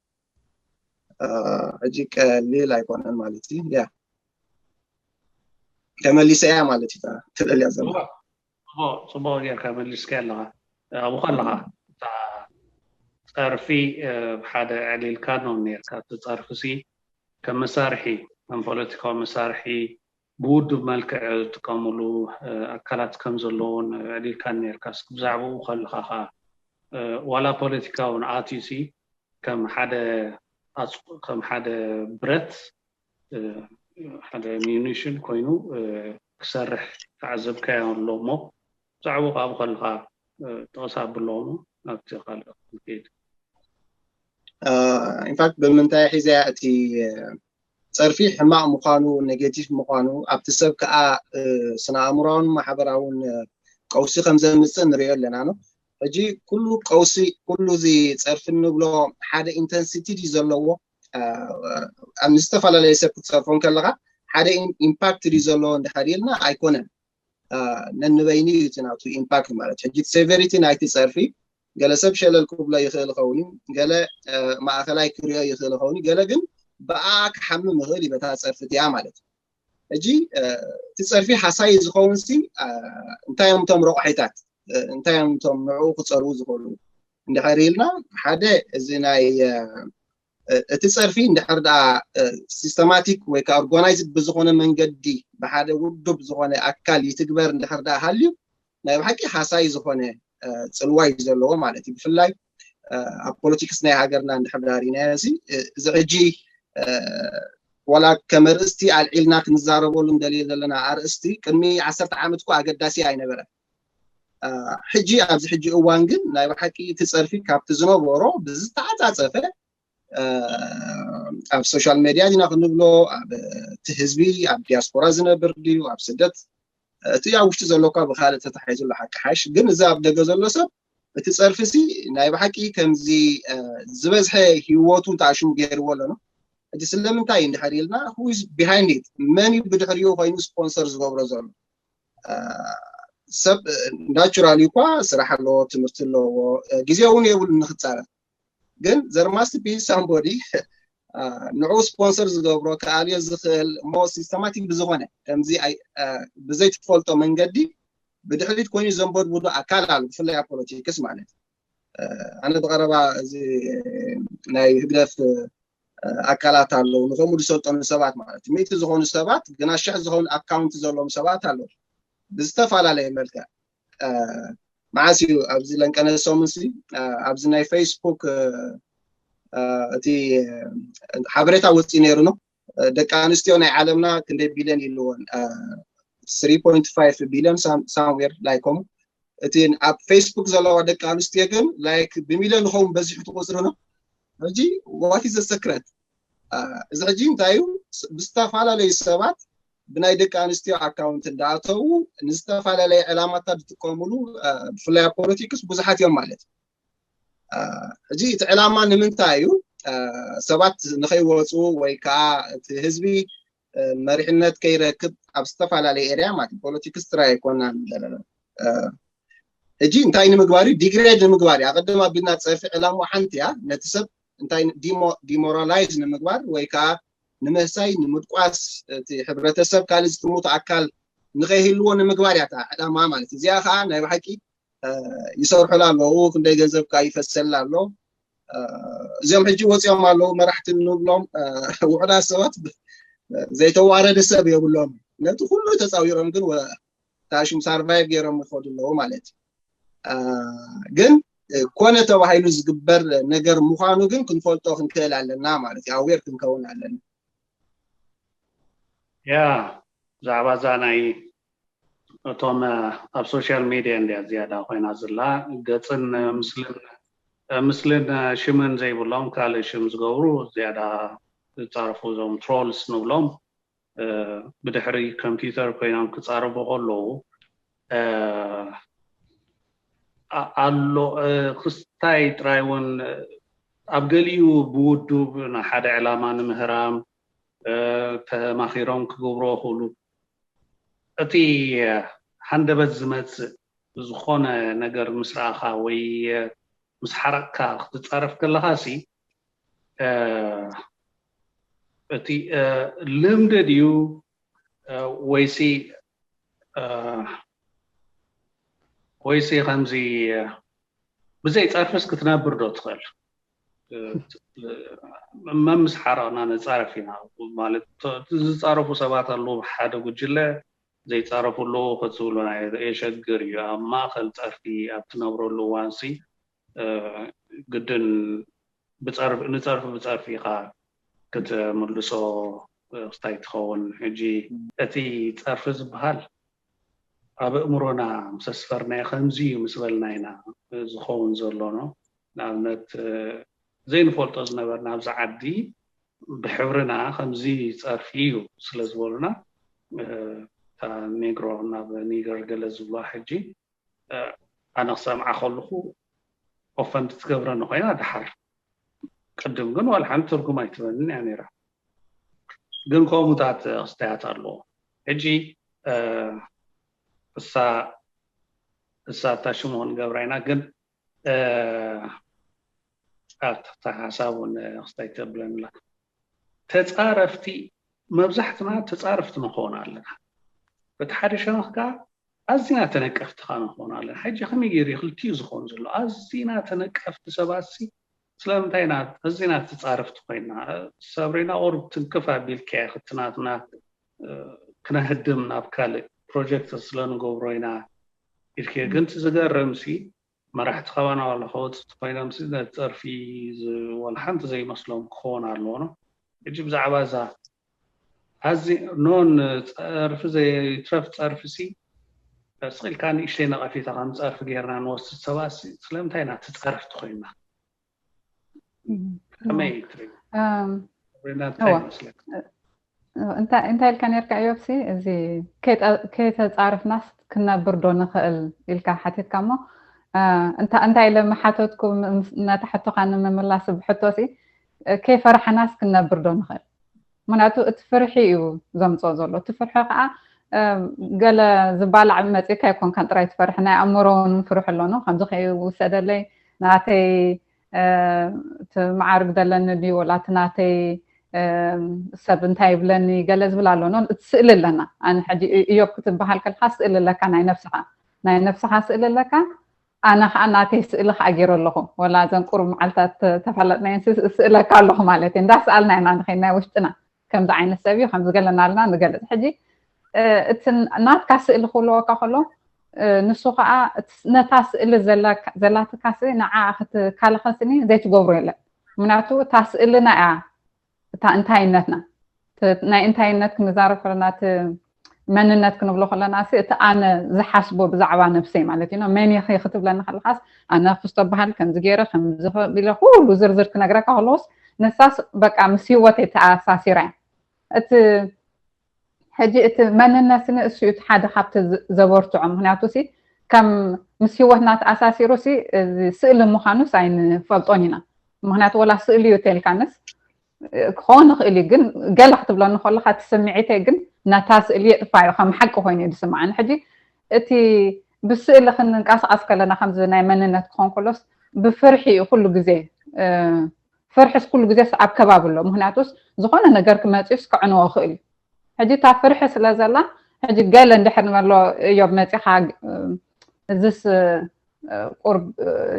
ሕጂ ቀሊል ኣይኮነን ማለት እዩ። ያ ተመሊሰ እያ ማለት እዩ። ትልእል እያ ዘለዋ። ጽቡቅ ጌርካ መሊስካ ኣለኻ። ኣብኡ ከለኻ እታ ጸርፊ ሓደ ዕሊልካ ነው ነርካ። እቲ ጸርፊ ሲ ከም መሳርሒ፣ ከም ፖለቲካዊ መሳርሒ ብውዱብ መልክዕ ዝጥቀምሉ ኣካላት ከም ዘለውን ዕሊልካ ነርካ። ብዛዕባኡ ከለኻ ኸዓ ዋላ ፖለቲካውን ኣትዩ ሲ ከም ሓደ ከም ሓደ ብረት ሓደ ሚኒሽን ኮይኑ ክሰርሕ ተዓዘብካዮ ኣሎ እሞ ብዛዕባኡ ካብኡ ከለኻ ጠቕሳ ኣብሎ እሞ ናብቲ ካልእ ክንከይድ። ኢንፋክት ብምንታይ ሒዘያ እቲ ጸርፊ ሕማቕ ምዃኑ፣ ኔጌቲቭ ምዃኑ፣ ኣብቲ ሰብ ከዓ ስነ ኣእምሮን ማሕበራውን ቀውሲ ከም ዘምፅእ ንሪኦ ኣለና ነው። ሕጂ ኩሉ ቀውሲ፣ ኩሉ እዚ ጸርፊ እንብሎ ሓደ ኢንተንሲቲ ድዩ ዘለዎ? ንዝተፈላለየ ሰብ ክትጸርፎ ከለኻ ሓደ ኢምፓክት ድዩ ዘለዎ እንድሕር ኢልና ኣይኮነን። ነንበይኑ እዩ እቲ ናቱ ኢምፓክት ማለት። ሕጂ ሴቨሪቲ ናይቲ ጸርፊ ገለ ሰብ ሸለል ክብሎ ይኽእል ይኸውን እዩ፣ ገለ ማእኸላይ ክሪኦ ይኽእል ይኸውን እዩ፣ ገለ ግን ብኣ ክሓምም ይኽእል እዩ በታ ጸርፊ እቲኣ ማለት እዩ። ሕጂ እቲ ጸርፊ ሓሳይ ዝኸውን ሲ እንታይ እዮም እቶም ረቑሒታት፣ እንታይ እዮም እቶም ንዕኡ ክጸርቡ ዝኽእሉ እንድሕር ኢልና ሓደ እዚ ናይ እቲ ጸርፊ እንድሕር ደኣ ሲስተማቲክ ወይ ከዓ ኦርጋናይዝድ ብዝኾነ መንገዲ ብሓደ ውዱብ ዝኾነ ኣካል ይትግበር እንድሕር ደኣ ሃልዩ ናይ ብሓቂ ሓሳይ ዝኾነ ጽልዋ እዩ ዘለዎ ማለት እዩ። ብፍላይ ኣብ ፖለቲክስ ናይ ሃገርና እንድሕር ደኣ ርኢናዮ እዚ ሕጂ ዋላ ከም ኣርእስቲ ኣልዒልና ክንዛረበሉ እንደልዮ ዘለና ኣርእስቲ ቅድሚ ዓሰርተ ዓመት እኮ ኣገዳሲ ኣይነበረን። ሕጂ ኣብዚ ሕጂ እዋን ግን ናይ ብሓቂ እቲ ጸርፊ ካብቲ ዝነበሮ ብዝተዓጻጸፈ ኣብ ሶሻል ሜድያ ዲና ክንብሎ ኣብ እቲ ህዝቢ ኣብ ዲያስፖራ ዝነብር ድዩ ኣብ ስደት እቲ ኣብ ውሽጢ ዘሎ እኳ ብካልእ ተታሒዙ ኣሎ ሓቂ ሓሽ ግን እዚ ኣብ ደገ ዘሎ ሰብ እቲ ጸርፊ ሲ ናይ ብሓቂ ከምዚ ዝበዝሐ ህይወቱ ተኣሽሙ ገይርዎ ኣሎ ነው። ሕጂ ስለምንታይ እንድሕር ኢልና who is behind it መን እዩ ብድሕሪኡ ኮይኑ ስፖንሰር ዝገብሮ ዘሎ ሰብ ናቹራሊ እኳ ስራሕ ኣለዎ ትምህርቲ ኣለዎ ግዜ እውን የብሉ ንክፃረፍ ግን there must be somebody ንዑ ስፖንሰር ዝገብሮ ክኣልዮ ዝኽእል እሞ ሲስተማቲክ ብዝኾነ ከምዚ ብዘይትፈልጦ መንገዲ ብድሕሪት ኮይኑ ዘንበድብዱ ኣካል ኣሎ ብፍላይ ኣብ ፖለቲክስ ማለት ኣነ ብቀረባ እዚ ናይ ህግደፍ ኣካላት ኣለዉ ንከምኡ ዝሰልጠኑ ሰባት ማለት ሚእቲ ዝኾኑ ሰባት ግና ሽሕ ዝኾኑ ኣካውንት ዘለዎም ሰባት ኣለዉ ብዝተፈላለየ መልክዕ መዓስ እዩ ኣብዚ ለንቀነ ሰሙን ሲ ኣብዚ ናይ ፌስቡክ እቲ ሓበሬታ ወፂኡ ነይሩ ነው ደቂ ኣንስትዮ ናይ ዓለምና ክንደይ ቢልዮን ይልዎን three point five billion somewhere like ሆም እቲ ኣብ ፌስቡክ ዘለዋ ደቂ ኣንስትዮ ግን like ብሚልዮን ዝኸውን በዚሑ ትቆፅሩ ነው ሕጂ what is secret እዚ ሕጂ እንታይ እዩ ብዝተፈላለዩ ሰባት ብናይ ደቂ ኣንስትዮ ኣካውንት እንዳኣተዉ ንዝተፈላለየ ዕላማታት ዝጥቀምሉ ብፍላይ ኣብ ፖለቲክስ ብዙሓት እዮም ማለት እዩ ሕጂ እቲ ዕላማ ንምንታይ እዩ ሰባት ንኸይወፁ ወይ ከዓ እቲ ህዝቢ መሪሕነት ከይረክብ ኣብ ዝተፈላለየ ኤርያ ማለት ፖለቲክስ ጥራይ ኣይኮናን ዘለና ሕጂ እንታይ ንምግባር እዩ ዲግሬድ ንምግባር እዩ ኣቀድም ኣቢልና ፀርፊ ዕላማ ሓንቲ እያ ነቲ ሰብ እንታይ ዲሞራላይዝ ንምግባር ወይ ከዓ ንምህሳይ ንምድቋስ እቲ ሕብረተሰብ ካልእ ዝጥሙት ኣካል ንኸይህልዎ ንምግባር እያ ዕላማ ማለት እዚኣ ከዓ ናይ ብሓቂ ይሰርሑላ ኣለዉ ክንደይ ገንዘብ ከዓ ይፈሰላ ኣሎ እዚኦም ሕጂ ወፂኦም ኣለዉ መራሕቲ ንብሎም ውሕዳት ሰባት ዘይተዋረደ ሰብ የብሎም ነቲ ኩሉ ተፃዊሮም ግን ታሽም ሳርቫይቭ ገይሮም ይኸዱ ኣለዉ ማለት እዩ ግን ኮነ ተባሂሉ ዝግበር ነገር ምዃኑ ግን ክንፈልጦ ክንክእል ኣለና ማለት እዩ ኣዌር ክንከውን ኣለና ያ ብዛዕባ እዛ ናይ እቶም ኣብ ሶሻል ሚድያ እንድያ ዝያዳ ኮይና ዘላ ገፅን ምስልን ምስልን ሽምን ዘይብሎም ካልእ ሽም ዝገብሩ ዝያዳ ዝፃርፉ እዞም ትሮልስ ንብሎም ብድሕሪ ኮምፒውተር ኮይኖም ክፃረፉ ከለዉ ኣሎ ክስታይ ጥራይ እውን ኣብ ገሊኡ ብውዱብ ንሓደ ዕላማ ንምህራም ተማኺሮም ክገብርዎ ክእሉ እቲ ሃንደበት ዝመፅእ ዝኾነ ነገር ምስ ረኣኻ ወይ ምስ ሓረቕካ ክትፃረፍ ከለኻ ሲ እቲ ልምዲ ድዩ ወይሲ ወይሲ ከምዚ ብዘይ ፀርፍስ ክትነብር ዶ ትኽእል መምስ ሓረቕና ነፃረፍ ኢና። ማለት ዝፃረፉ ሰባት ኣለዉ፣ ሓደ ጉጅለ ዘይፃረፉ ኣለዉ ክትብሉና የሸግር እዩ። ኣብ ማእኸል ፀርፊ ኣብ ትነብረሉ እዋንሲ ግድን ንፀርፊ ብፀርፊ ኢኻ ክትምልሶ ክስታይ ትኸውን። ሕጂ እቲ ፀርፊ ዝበሃል ኣብ ኣእምሮና ምስ ኣስፈርናዮ ከምዚ እዩ ምስ በልና ኢና ዝኸውን ዘሎ። ንኣብነት ዘይንፈልጦ ዝነበርና ኣብዚ ዓዲ ብሕብርና ከምዚ ፀርፊ እዩ ስለ ዝበሉና፣ እታ ኔግሮ ናብ ኒገር ገለ ዝብልዋ ሕጂ ኣነ ክሰምዓ ከለኹ ኦፈንድ ትገብረኒ ኮይና ድሓር፣ ቅድም ግን ዋላ ሓንቲ ትርጉም ኣይትበንን እያ ነይራ። ግን ከምኡታት ክስታያት ኣለዎ። ሕጂ እሳ እሳ እታ ሽሙ ክንገብራ ኢና። ግን ኣብታ ሓሳብ እውን ክስታይ ተብለንላ፣ ተፃረፍቲ፣ መብዛሕትና ተፃረፍቲ ንኸውን ኣለና። በቲ ሓደ ሸነኽ ከዓ ኣዚና ተነቀፍቲ ከዓ ንኸውን ኣለና። ሕጂ ከመይ ገይሩ ክልቲኡ ዝኸውን ዘሎ? ኣዚና ተነቀፍቲ ሰባት ሲ ስለምንታይ ኢና ኣዚና ተፃረፍቲ ኮይና? ሰብሪና ቁሩብ ትንክፍ ኣቢልካያ ክትናትና ክነህድም ናብ ካልእ ፕሮጀክት ስለ ንገብሮ ኢና ኢልኪ። ግን እቲ ዝገርም ሲ መራሕቲ ካባና ዋላ ከወፅእ ኮይኖም ሲ ነቲ ፀርፊ ዝ- ዋላ ሓንቲ ዘይመስሎም ክኸውን ኣለዎ። ሕጂ ብዛዕባ እዛ ኣዚ ኖን ፀርፊ ዘይትረፍ ፀርፊ ሲ ስቕ ኢልካ ንእሽተይ ነቐፊታ ከም ፀርፊ ጌርና ንወስድ ሰባት ሲ ስለምንታይ ኢና ተፃረፍቲ ኮይንና? ከመይ ትሪኢ? ሪና እንታይ እዋ። ይመስለካ? እንታይ እንታይ ኢልካ ነርካ እዮብሲ? እዚ ከይጠ- ከይተፃርፍናስ ክነብር ዶ ንኽእል ኢልካ ሓቲትካ እሞ፣ እ፣ እንታ- እንታይ ኢለ ምሓተትኩ? ምስ- ነታ ሕቶኻ ንምምላስ ብሕቶሲ፣ እ፣ ከይፈራሕናስ ክነብር ዶ ንኽእል? ምክንያቱ እቲ ፍርሒ እዩ ዘምፅኦ ዘሎ። እቲ ፍርሒ ከዓ እ፣ ገለ ዝባላዕ መፂእካ ኣይኮንካን ጥራይ ትፈርሒ፣ ናይ ኣእምሮ እውን ፍርሒ ኣሎ። ከምዚ ከይውሰደለይ፣ ናተይ እቲ መዓርግ ዘለኒ ድዩ ወላ እቲ ናተይ ሰብ እንታይ ይብለኒ ገለ ዝብል ኣሎ። እቲ ስእሊ ኣለና። ኣነ ሕጂ እዮብ ክትበሃል ከለካ ስእሊ ኣለካ፣ ናይ ነብስኻ ናይ ነብስኻ ስእሊ ኣለካ። ኣነ ከዓ ናተይ ስእሊ ከዓ ገይረ ኣለኹ። ወላ እዘን ቁሩብ መዓልታት ተፈላለጥናየን ስእለካ ኣለኹ ማለት እዩ። እንዳሰኣልና ኢና ንኸይድ ናይ ውሽጥና። ከምዚ ዓይነት ሰብ እዩ፣ ከምዚ ገለና ኣለና ንገልፅ። ሕጂ እቲ ናትካ ስእሊ ክህልወካ ከሎ፣ ንሱ ከዓ ነታ ስእሊ ዘላትካ ስእሊ ንዓ ክትካለኸል ስኒ ዘይትገብሮ የለን። ምክንያቱ እታ ስእልና እያ እታ እንታይነትና። ናይ እንታይነት ክንዛረብ ከለና፣ እቲ መንነት ክንብሎ ከለና ሲ እቲ ኣነ ዝሓስቦ ብዛዕባ ነብሰይ ማለት እዩ። መን ኢኺ ክትብለኒ ከለካስ፣ ኣነ ክስቶ በሃል፣ ከምዚ ገይረ ከምዚ ኢለ ኩሉ ዝርዝር ክነግረካ ከለዎስ፣ ንሳስ በቃ ምስ ህይወተይ ተኣሳሲራ እያ። እቲ ሕጂ እቲ መንነት ንእሱ እዩ እቲ ሓደ ካብቲ ዘበርትዖ። ምክንያቱ ሲ ከም ምስ ህይወትና ተኣሳሲሩ ሲ ስእሊ ምዃኑስ ኣይንፈልጦን ኢና። ምክንያቱ ወላ ስእሊ እዩ ተልካንስ ክኸውን ይኽእል እዩ፣ ግን ገለ ክትብለኒ ከለካ እቲ ስምዒተይ ግን ነታ ስእሊ የጥፋ እዩ፣ ከም ሓቂ ኮይኑ እዩ ዝስምዓኒ። ሕጂ እቲ ብስእሊ ክንንቀሳቐስ ከለና ከምዚ ናይ መንነት ክኸውን ከሎስ ብፍርሒ እዩ ኩሉ ግዜ። ፍርሕስ ኩሉ ግዜስ ኣብ ከባቢ ኣሎ። ምክንያቱስ ዝኾነ ነገር ክመፅእስ ክዕንዎ ይኽእል እዩ። ሕጂ እታ ፍርሒ ስለ ዘላ፣ ሕጂ ገለ እንድሕር ንበሎ እዮብ መፂኻ፣ እዝስ ቁርብ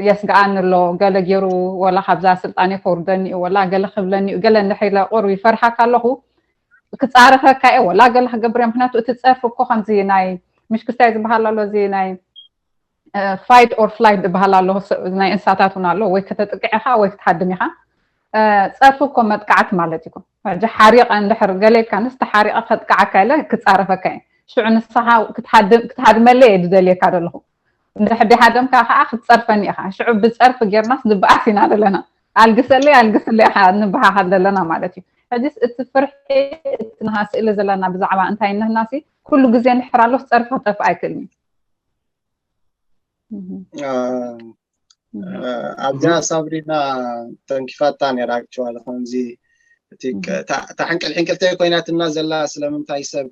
የስግኣኒ ኣሎ፣ ገለ ገይሩ ወላ ካብዛ ስልጣን ከውርደኒ እዩ፣ ወላ ገለ ክብለኒ እዩ፣ ገለ እንድሕር ኢለ ቁርብ ይፈርሓካ ኣለኹ። ክፃረፈካ እየ ወላ ገለ ክገብር እየ። ምክንያቱ እቲ ፀርፊ እኮ ከምዚ ናይ ምሽክስታይ ዝበሃል ኣሎ፣ እዚ ናይ ፋይት ኦር ፍላይት ዝበሃል ኣሎ። ናይ እንስሳታት እውን ኣሎ፣ ወይ ከተጥቅዕ ኢኻ ወይ ክትሃድም ኢኻ። ፀርፊ እኮ መጥቃዕቲ ማለት እዩ። ሕጂ ሓሪቐ እንድሕር ገለ ኢልካ ንስ ተሓሪቐ ከጥቅዓካ ኢለ ክፃረፈካ እየ። ሽዑ ንስኻ ክትሃድመለይ እየ ዝደልየካ ዘለኹ። እንድሕር ደይሃደምካ ከዓ ክትፀርፈኒ ኢኻ። ሽዑ ብፀርፊ ጌርናስ ንበኣስ ኢና ዘለና። ኣልግሰለይ ኣልግስለይ ኢኻ ንበሃሃል ዘለና ማለት እዩ። ሕጂስ እቲ ፍርሒ እቲ ንሃ ስእሊ ዘለና ብዛዕባ እንታይ እነህናሲ ኩሉ ግዜ እንድሕር ኣሎስ ፀርፊ ክጠፍእ ኣይክእልን እዩ። ኣብዚኣ ሳብሪና ተንኪፋታ ነራ። ኣክቹዋሊ ከምዚ እቲ እታ ሕንቅል ሕንቅልተይ ኮይናትና ዘላ ስለምንታይ ሰብ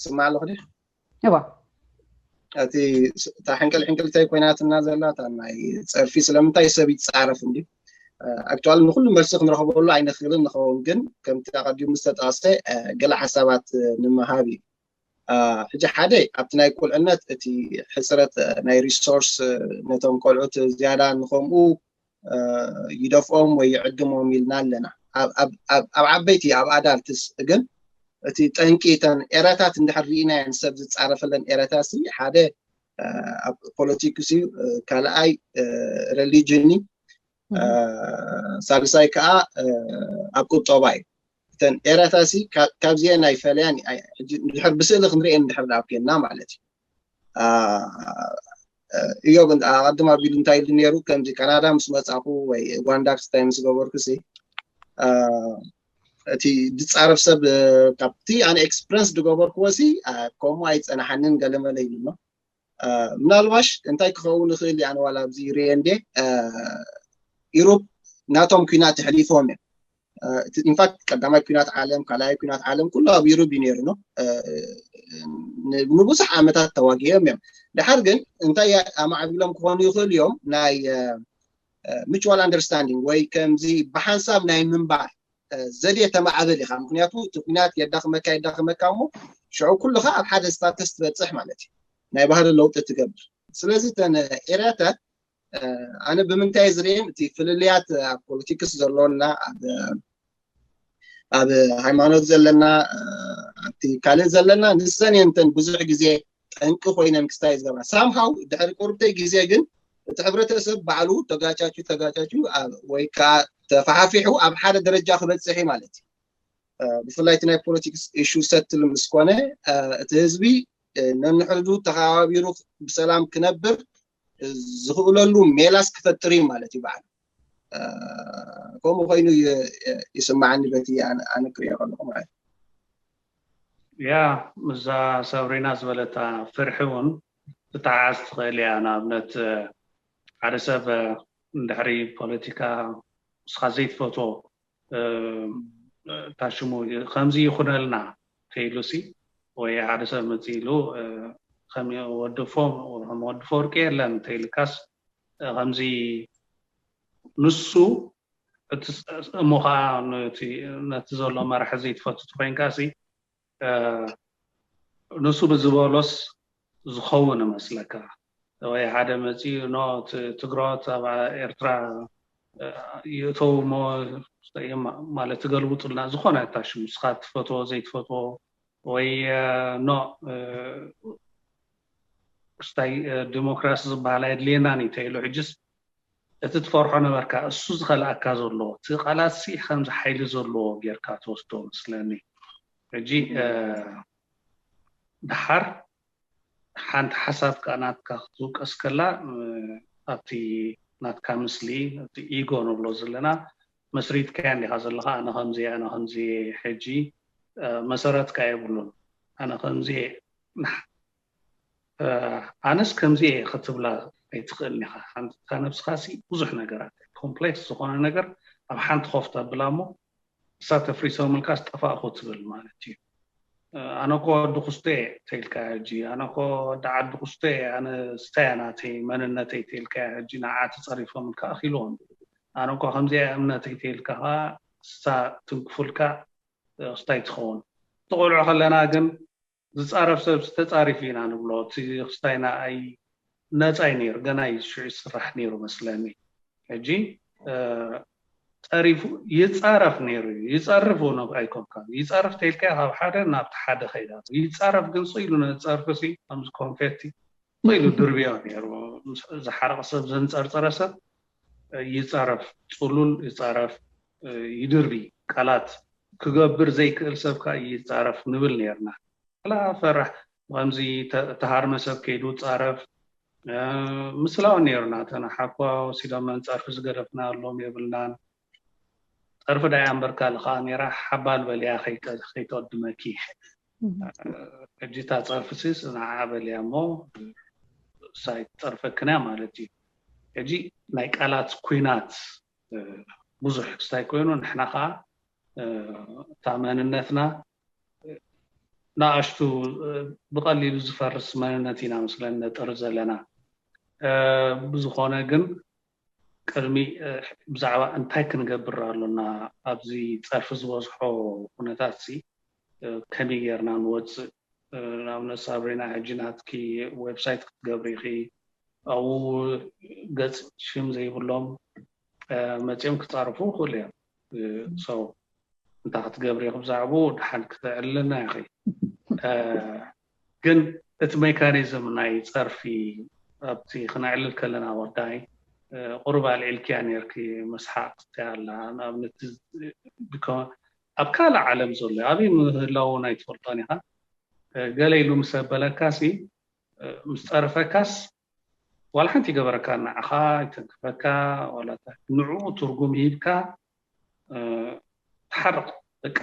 ስማዕ ኣለኹ ዲ እዋ እቲ እታ ሕንቅል ሕንቅልተይ ኮይናትና ዘላ እታ ናይ ፀርፊ ስለምንታይ ሰብ ይፃረፍ እንዲ ኣክቹዋሊ ንኩሉ መልሲ ክንረኽበሉ ኣይንኽእልን ንኸውን፣ ግን ከምቲ ኣቀዲሙ ዝተጠቐሰ ገለ ሓሳባት ንምሃብ እዩ። ሕጂ ሓደ ኣብቲ ናይ ቁልዕነት እቲ ሕፅረት ናይ ሪሶርስ ነቶም ቆልዑት ዝያዳ ንከምኡ ይደፍኦም ወይ ይዕድሞም ኢልና ኣለና። ኣብ ዓበይቲ ኣብ ኣዳልትስ ግን እቲ ጠንቂ እተን ኤረታት እንድሕር ርኢናየን ሰብ ዝፃረፈለን ኤረታሲ ሓደ ኣብ ፖለቲክስ እዩ፣ ካልኣይ ሬሊጅን እዩ፣ ሳልሳይ ከዓ ኣብ ቁጠባ እዩ። እተን ኤረታሲ ካብዚአን ኣይፈለያን። ድሕር ብስእሊ ክንሪኤን እንድሕር ዳኣ ኮይንና ማለት እዩ። እዮብ ኣቐድም ኣቢሉ እንታይ ኢሉ ነይሩ? ከምዚ ካናዳ ምስ መጻኹ ወይ ኡጋንዳ ክስታይ ምስ ገበርኩ ሲ እቲ ዝጻረፍ ሰብ ካብቲ ኣነ ኤክስፕረንስ ዝገበርክዎ ሲ ከምኡ ኣይጸናሓንን ገለመለ ኢሉ ኣሎ። ምናልባሽ እንታይ ክኸውን ይኽእል ኣነ ዋላ ኣብዚ ሪኤ እንዴ ኢሮብ ናቶም ኩናት ተሕሊፎም እዮም። ኢንፋክት ቀዳማይ ኩናት ዓለም ካልኣይ ኩናት ዓለም ኩሉ ኣብ ኢሮብ እዩ ነይሩ ነው። ንብዙሕ ዓመታት ተዋጊኦም እዮም። ድሓር ግን እንታይ ኣማዕቢሎም ክኾኑ ይኽእሉ እዮም? ናይ ሚቹዋል ኣንደርስታንዲንግ ወይ ከምዚ ብሓንሳብ ናይ ምንባር ዘዴ ተማዕበል ኢኻ። ምክንያቱ እቲ ኩናት የዳኽመካ የዳኽመካ እሞ ሽዑ ኩልኻ ኣብ ሓደ ስታተስ ትበፅሕ ማለት እዩ። ናይ ባህሪ ለውጢ ትገብር። ስለዚ እተን ኤርያታት ኣነ ብምንታይ ዝርእየን እቲ ፍልልያት ኣብ ፖለቲክስ ዘሎና ኣብ ሃይማኖት ዘለና ኣብቲ ካልእ ዘለና ንሰን እየን እተን ብዙሕ ግዜ ጠንቂ ኮይነን ክስታይ ዝገብራ ሳምሃው ድሕሪ ቁርብተይ ግዜ ግን እቲ ሕብረተሰብ ባዕሉ ተጋጫቹ ተጋጫቹ ወይ ከዓ ተፋሓፊሑ ኣብ ሓደ ደረጃ ክበፅሕ ማለት እዩ። ብፍላይ እቲ ናይ ፖለቲክስ ኢሹ ሰትል ምስ ኮነ እቲ ህዝቢ ነንሕዱ ተኸባቢሩ ብሰላም ክነብር ዝኽእለሉ ሜላስ ክፈጥር እዩ ማለት እዩ። በዓል ከምኡ ኮይኑ ይስማዓኒ በቲ ኣነ ክሪኦ ከለኹ ማለት። ያ ምዛ ሰብሪና ዝበለታ ፍርሒ እውን ክትዓዝ ትኽእል እያ። ንኣብነት ሓደ ሰብ እንድሕሪ ፖለቲካ ንስኻ ዘይትፈትዎ ታሽሙ ከምዚ ይኹነልና ተይሉሲ ወይ ሓደ ሰብ መፂ ኢሉ ከም ወዲ ፎም ከም ወዲ ፎርቂ የለን ተይልካስ ከምዚ ንሱ እሞ ከዓ ነቲ ዘሎ መራሒ ዘይትፈቱ ኮይንካ ሲ ንሱ ብዝበሎስ ዝኸውን እመስለካ ወይ ሓደ መፂኡ ኖ ትግሮት ኣብ ኤርትራ ይእተው ሞ ማለት ትገልብጡልና ዝኾነ ታሽሙ ንስኻ ትፈትዎ ዘይትፈትዎ ወይ ኖ ክስታይ ዲሞክራሲ ዝበሃል ኣየድልየናን እዩ ተይሉ ሕጅስ እቲ ትፈርሖ ነበርካ እሱ ዝኸልኣካ ዘሎ እቲ ቃላት ሲ ከምዚ ሓይሊ ዘለዎ ጌርካ ትወስዶ መስለኒ። ሕጂ ድሓር ሓንቲ ሓሳብ ከዓ ናትካ ክትውቀስ ከላ ኣብቲ ናትካ ምስሊ እቲ ኢጎ ንብሎ ዘለና መስሪትካያ እንዲኻ ዘለኻ ኣነ ከምዚ ኣነ ከምዚ ሕጂ መሰረትካ የብሉን ኣነ ከምዚ ኣነስ ከምዚ እየ ክትብላ ኣይትኽእልን ኢኻ። ሓንታ ነብስኻ ሲ ብዙሕ ነገራት ኮምፕሌክስ ዝኾነ ነገር ኣብ ሓንቲ ኮፍ ተብላ እሞ እሳ ተፍሪሶምልካ ዝጠፋእኹ ትብል ማለት እዩ። ኣነ ኮ ወዲ ኩስቶ እየ ተይልካ ሕጂ ኣነ ኮ ወዲ ዓዲ ኩስቶ እየ ኣነ ስታያ ናተይ መንነተይ ተይልካ ሕጂ ንዓ ተፀሪፎምልካ ኣኺልዎም ኣነ ኮ ከምዚኣ እምነተይ ተይልካ ኸዓ እሳ ትንክፉልካ ክስታይ ትኸውን። ተቆልዑ ከለና ግን ዝፃረፍ ሰብ ተፃሪፉ ኢና ንብሎ። እቲ ክስታይና ኣይ ነፃ እዩ ነይሩ፣ ገና እዩ ሽዑ ይስራሕ ነይሩ መስለኒ። ሕጂ ፀሪፉ ይፃረፍ ነይሩ እዩ። ይፀርፍ እውን ኣይኮንካን። ይፀርፍ ተይልካዮ ካብ ሓደ ናብቲ ሓደ ከይዳ። ይፃረፍ ግን ስቕ ኢሉ ነቲ ፀርፊ ሲ ከምዚ ኮንፌቲ ስቕ ኢሉ ድርብዮ ነይሩ። ዝሓረቐ ሰብ ዘንፀርፀረ ሰብ ይፀረፍ፣ ፅሉል ይፀረፍ፣ ይድርቢ ቃላት ክገብር ዘይክእል ሰብ ከዓ ይፃረፍ ንብል ነርና። ላ ፈራሕ ከምዚ ተሃርመ ሰብ ከይዱ ፃረፍ ምስላው ነርና። ተና ሓኳ ወሲዶም መንፀርፊ ዝገደፍና ኣሎም የብልናን። ፀርፊ ዳያ እምበርካ ልካ ነራ ሓባል በልያ ከይተወድመኪ ሕጂ እታ ፀርፊ ሲ ንዓ በልያ እሞ ሳይ ትፀርፈክን እያ ማለት እዩ። ሕጂ ናይ ቃላት ኩናት ብዙሕ ክስታይ ኮይኑ ንሕና ከዓ እታ መንነትና ንኣሽቱ ብቐሊሉ ዝፈርስ መንነት ኢና መስለን ነጥር ዘለና። ብዝኾነ ግን ቅድሚ ብዛዕባ እንታይ ክንገብር ኣሎና ኣብዚ ፀርፊ ዝበዝሖ ኩነታት ሲ ከመይ ጌርና ንወፅእ ንኣብነት ሳብሪና ሕጂ ናትኪ ዌብሳይት ክትገብሪ ኢኺ ኣብኡ ገፅ ሽም ዘይብሎም መፂኦም ክፃርፉ ይኽእሉ እዮም። ሰው እንታይ ክትገብሪ ኢኺ ብዛዕባኡ? ድሓን ክተዕልና ኢኺ። ግን እቲ ሜካኒዝም ናይ ፀርፊ ኣብቲ ክነዕልል ከለና ወዳይ ቁሩብ ኣልዒልክያ ነርኪ፣ መስሓቕ ትያ ኣላ። ንኣብነት ኣብ ካልእ ዓለም ዘሎ ኣበይ ምህላው ናይ ትፈልጦን ኢኻ። ገለ ኢሉ ምስ ኣበለካሲ ምስ ጸረፈካስ ዋላ ሓንቲ ይገበረካ፣ ንዓኻ ይተንክፈካ፣ ዋላ ንዕኡ ትርጉም ሂብካ ትሓርቕ። በቃ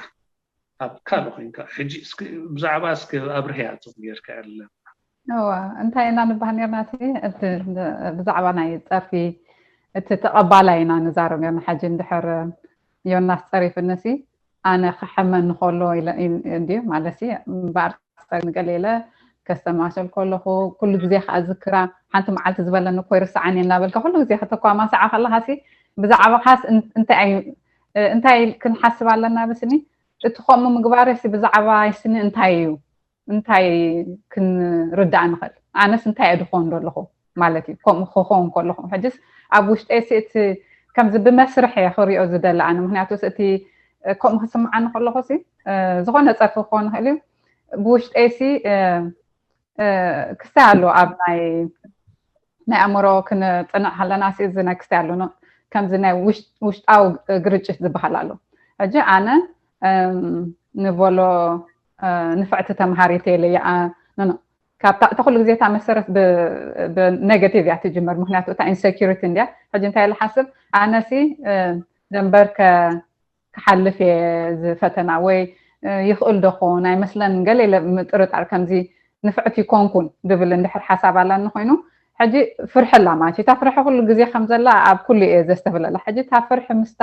ኣብ ካልእ ኮይንካ ሕጂ እስኪ ብዛዕባ እስኪ ኣብርህያ ጽቡቅ ጌርካ ያለ እዋ እንታይ ኢና ንባህ ነርና እቲ ብዛዕባ ናይ ጸርፊ እቲ ተቐባላይ ኢና ንዛረብ ነርና። ሕጂ እንድሕር ዮናስ ጸሪፍንሲ ኣነ ክሕመኒ ከሎ እንዲ ማለት እምበኣር ንገሌለ ከስተማሰል ከለኹ ኩሉ ግዜ ከዓ ዝክራ ሓንቲ መዓልቲ ዝበለኒ እኮ ይርስዓኒ እናበልካ ኩሉ ግዜ ከተኳማስዓ ከለካ ሲ ብዛዕባኻስ እንታይ እንታይ ክንሓስብ ኣለና ብስኒ እቲ ከምኡ ምግባር ሲ ብዛዕባ ይስኒ እንታይ እዩ እንታይ ክንርዳእ ንኽእል ኣነስ እንታይ እየ ድኾን ዘለኹ ማለት እዩ ከምኡ ክኸውን ከለኹ ሕጅስ ኣብ ውሽጠይ ሲ እቲ ከምዚ ብመስርሕ እየ ክሪኦ ዝደሊ ኣነ ምክንያቱ እቲ ከምኡ ክስምዓኒ ከለኹ ሲ ዝኾነ ፀርፊ ክኾን ይኽእል እዩ ብውሽጠይ ሲ ክስታይ ኣሎ ኣብ ናይ ናይ ኣእምሮ ክንፅንዕ ከለና ሲ እዚ ናይ ክስታይ ኣሎ ከምዚ ናይ ውሽጣዊ ግርጭት ዝበሃል ኣሎ ሕጂ ኣነ ንበሎ ንፍዕቲ ተምሃሪት የለ ይኣ ካብታ እታ ኩሉ ግዜ እታ መሰረት ብነጋቲቭ እያ ትጅመር ምክንያቱ እታ ኢንሰኪሪቲ እንድያ ሕጂ እንታይ ኢለ ሓስብ ኣነሲ ደንበርከ ክሓልፍ እየ ዝፈተና ወይ ይኽእል ዶ ክኸውን ኣይመስለን ገለ ኢለ ምጥርጣር ከምዚ ንፍዕቲ ይኮንኩን ድብል እንድሕር ሓሳብ ኣላኒ ኮይኑ ሕጂ ፍርሒ ኣላ ማለት እዩ እታ ፍርሒ ኩሉ ግዜ ከም ዘላ ኣብ ኩሉ እየ ዘስተብለላ ሕጂ እታ ፍርሒ ምስታ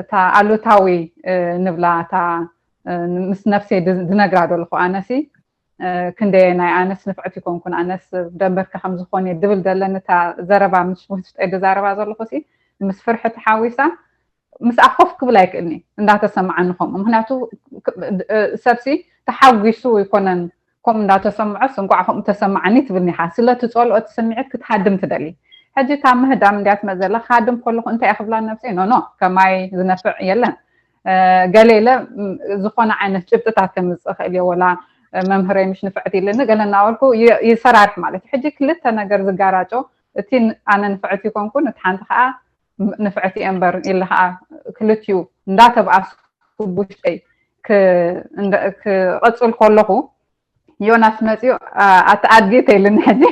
እታ ኣሉታዊ ንብላ እታ ምስ ነፍሰይ ዝነግራ ዶ ኣለኹ ኣነሲ ክንደየ ናይ ኣነስ ንፍዕቲ ይኮንኩን ኣነስ ደንበርካ ከም ዝኾን እየ ድብል ዘለኒ እታ ዘረባ ምስ ውሽጠይ ዝዛረባ ዘለኹ ሲ ምስ ፍርሒ ተሓዊሳ ምስኣ ኮፍ ክብል ኣይክእልኒ እንዳተሰማዓኒ ከምኡ ምክንያቱ ሰብሲ ተሓጒሱ ይኮነን ከምኡ እንዳተሰምዖስ እንቋዕ ከምኡ ተሰማዓኒ ትብልኒ ኢኻ ስለቲ ጸልኦ እቲ ስምዒት ክትሃድም ትደሊ ሕጂ ካብ ምህዳም እንድያ ትመጽእ ዘላ ክሃድም ከለኹ እንታይ እየ ክብላ ነብሰይ ኖኖ ከማይ ዝነፍዕ የለን ገለ ኢለ ዝኾነ ዓይነት ጭብጥታት ከምፅእ ክእል እየ ወላ መምህረይ ምሽ ንፍዕቲ ኢለኒ ገለ እናበልኩ ይሰራርሕ ማለት እዩ ሕጂ ክልተ ነገር ዝጋራጮ እቲ ኣነ ንፍዕቲ ይኮንኩን እቲ ሓንቲ ከዓ ንፍዕቲ እየ እምበር ኢለ ከዓ ክልትኡ እንዳተብኣስኩ ብውሽጠይ ክቐፅል ከለኹ ዮናስ መፅኡ ኣቲ ኣድጊ ተይልኒ ሕጂ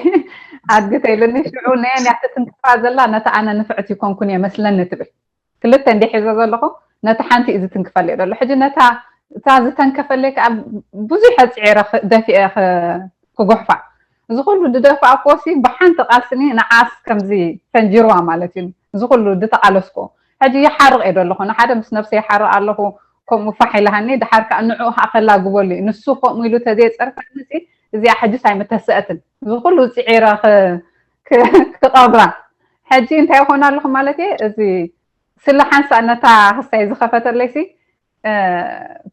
ኣድጊ ተይልኒ ሽዑ ነየን እያ ትትንክፋ ዘላ ነቲ ኣነ ንፍዕቲ ይኮንኩን እየ መስለኒ ትብል ክልተ እንዲ ሒዘ ዘለኹ ነቲ ሓንቲ እዩ ዝትንክፈለይ ዘሎ ሕጂ ነታ እታ ዝተንከፈለይ ከዓ ብዙሕ ኣፅዒረ ደፊአ ክጉሕፋ እዚ ኩሉ ዝደፋእኮ ሲ ብሓንቲ ቃልስኒ ንዓስ ከምዚ ፈንጂርዋ ማለት እዩ እዚ ኩሉ ዝተቃለስኮ ሕጂ ይሓርቕ እየ ዘለኹ ንሓደ ምስ ነብሰ ይሓርቕ ኣለኹ ከምኡ ፋሕ ኢልሃኒ ድሓር ከዓ ንዕኡ ከዓ ከላግበሉ እዩ ንሱ ከምኡ ኢሉ ተዘየፀርፈኒ እዚኣ ሕጂስ ኣይምተስአትን እዚ ኩሉ ፅዒረ ክቐብራ ሕጂ እንታይ ይኾን ኣለኹ ማለት እየ እዚ ስለ ሓንሳእ ነታ ክስታይ ዝኸፈተለይ ሲ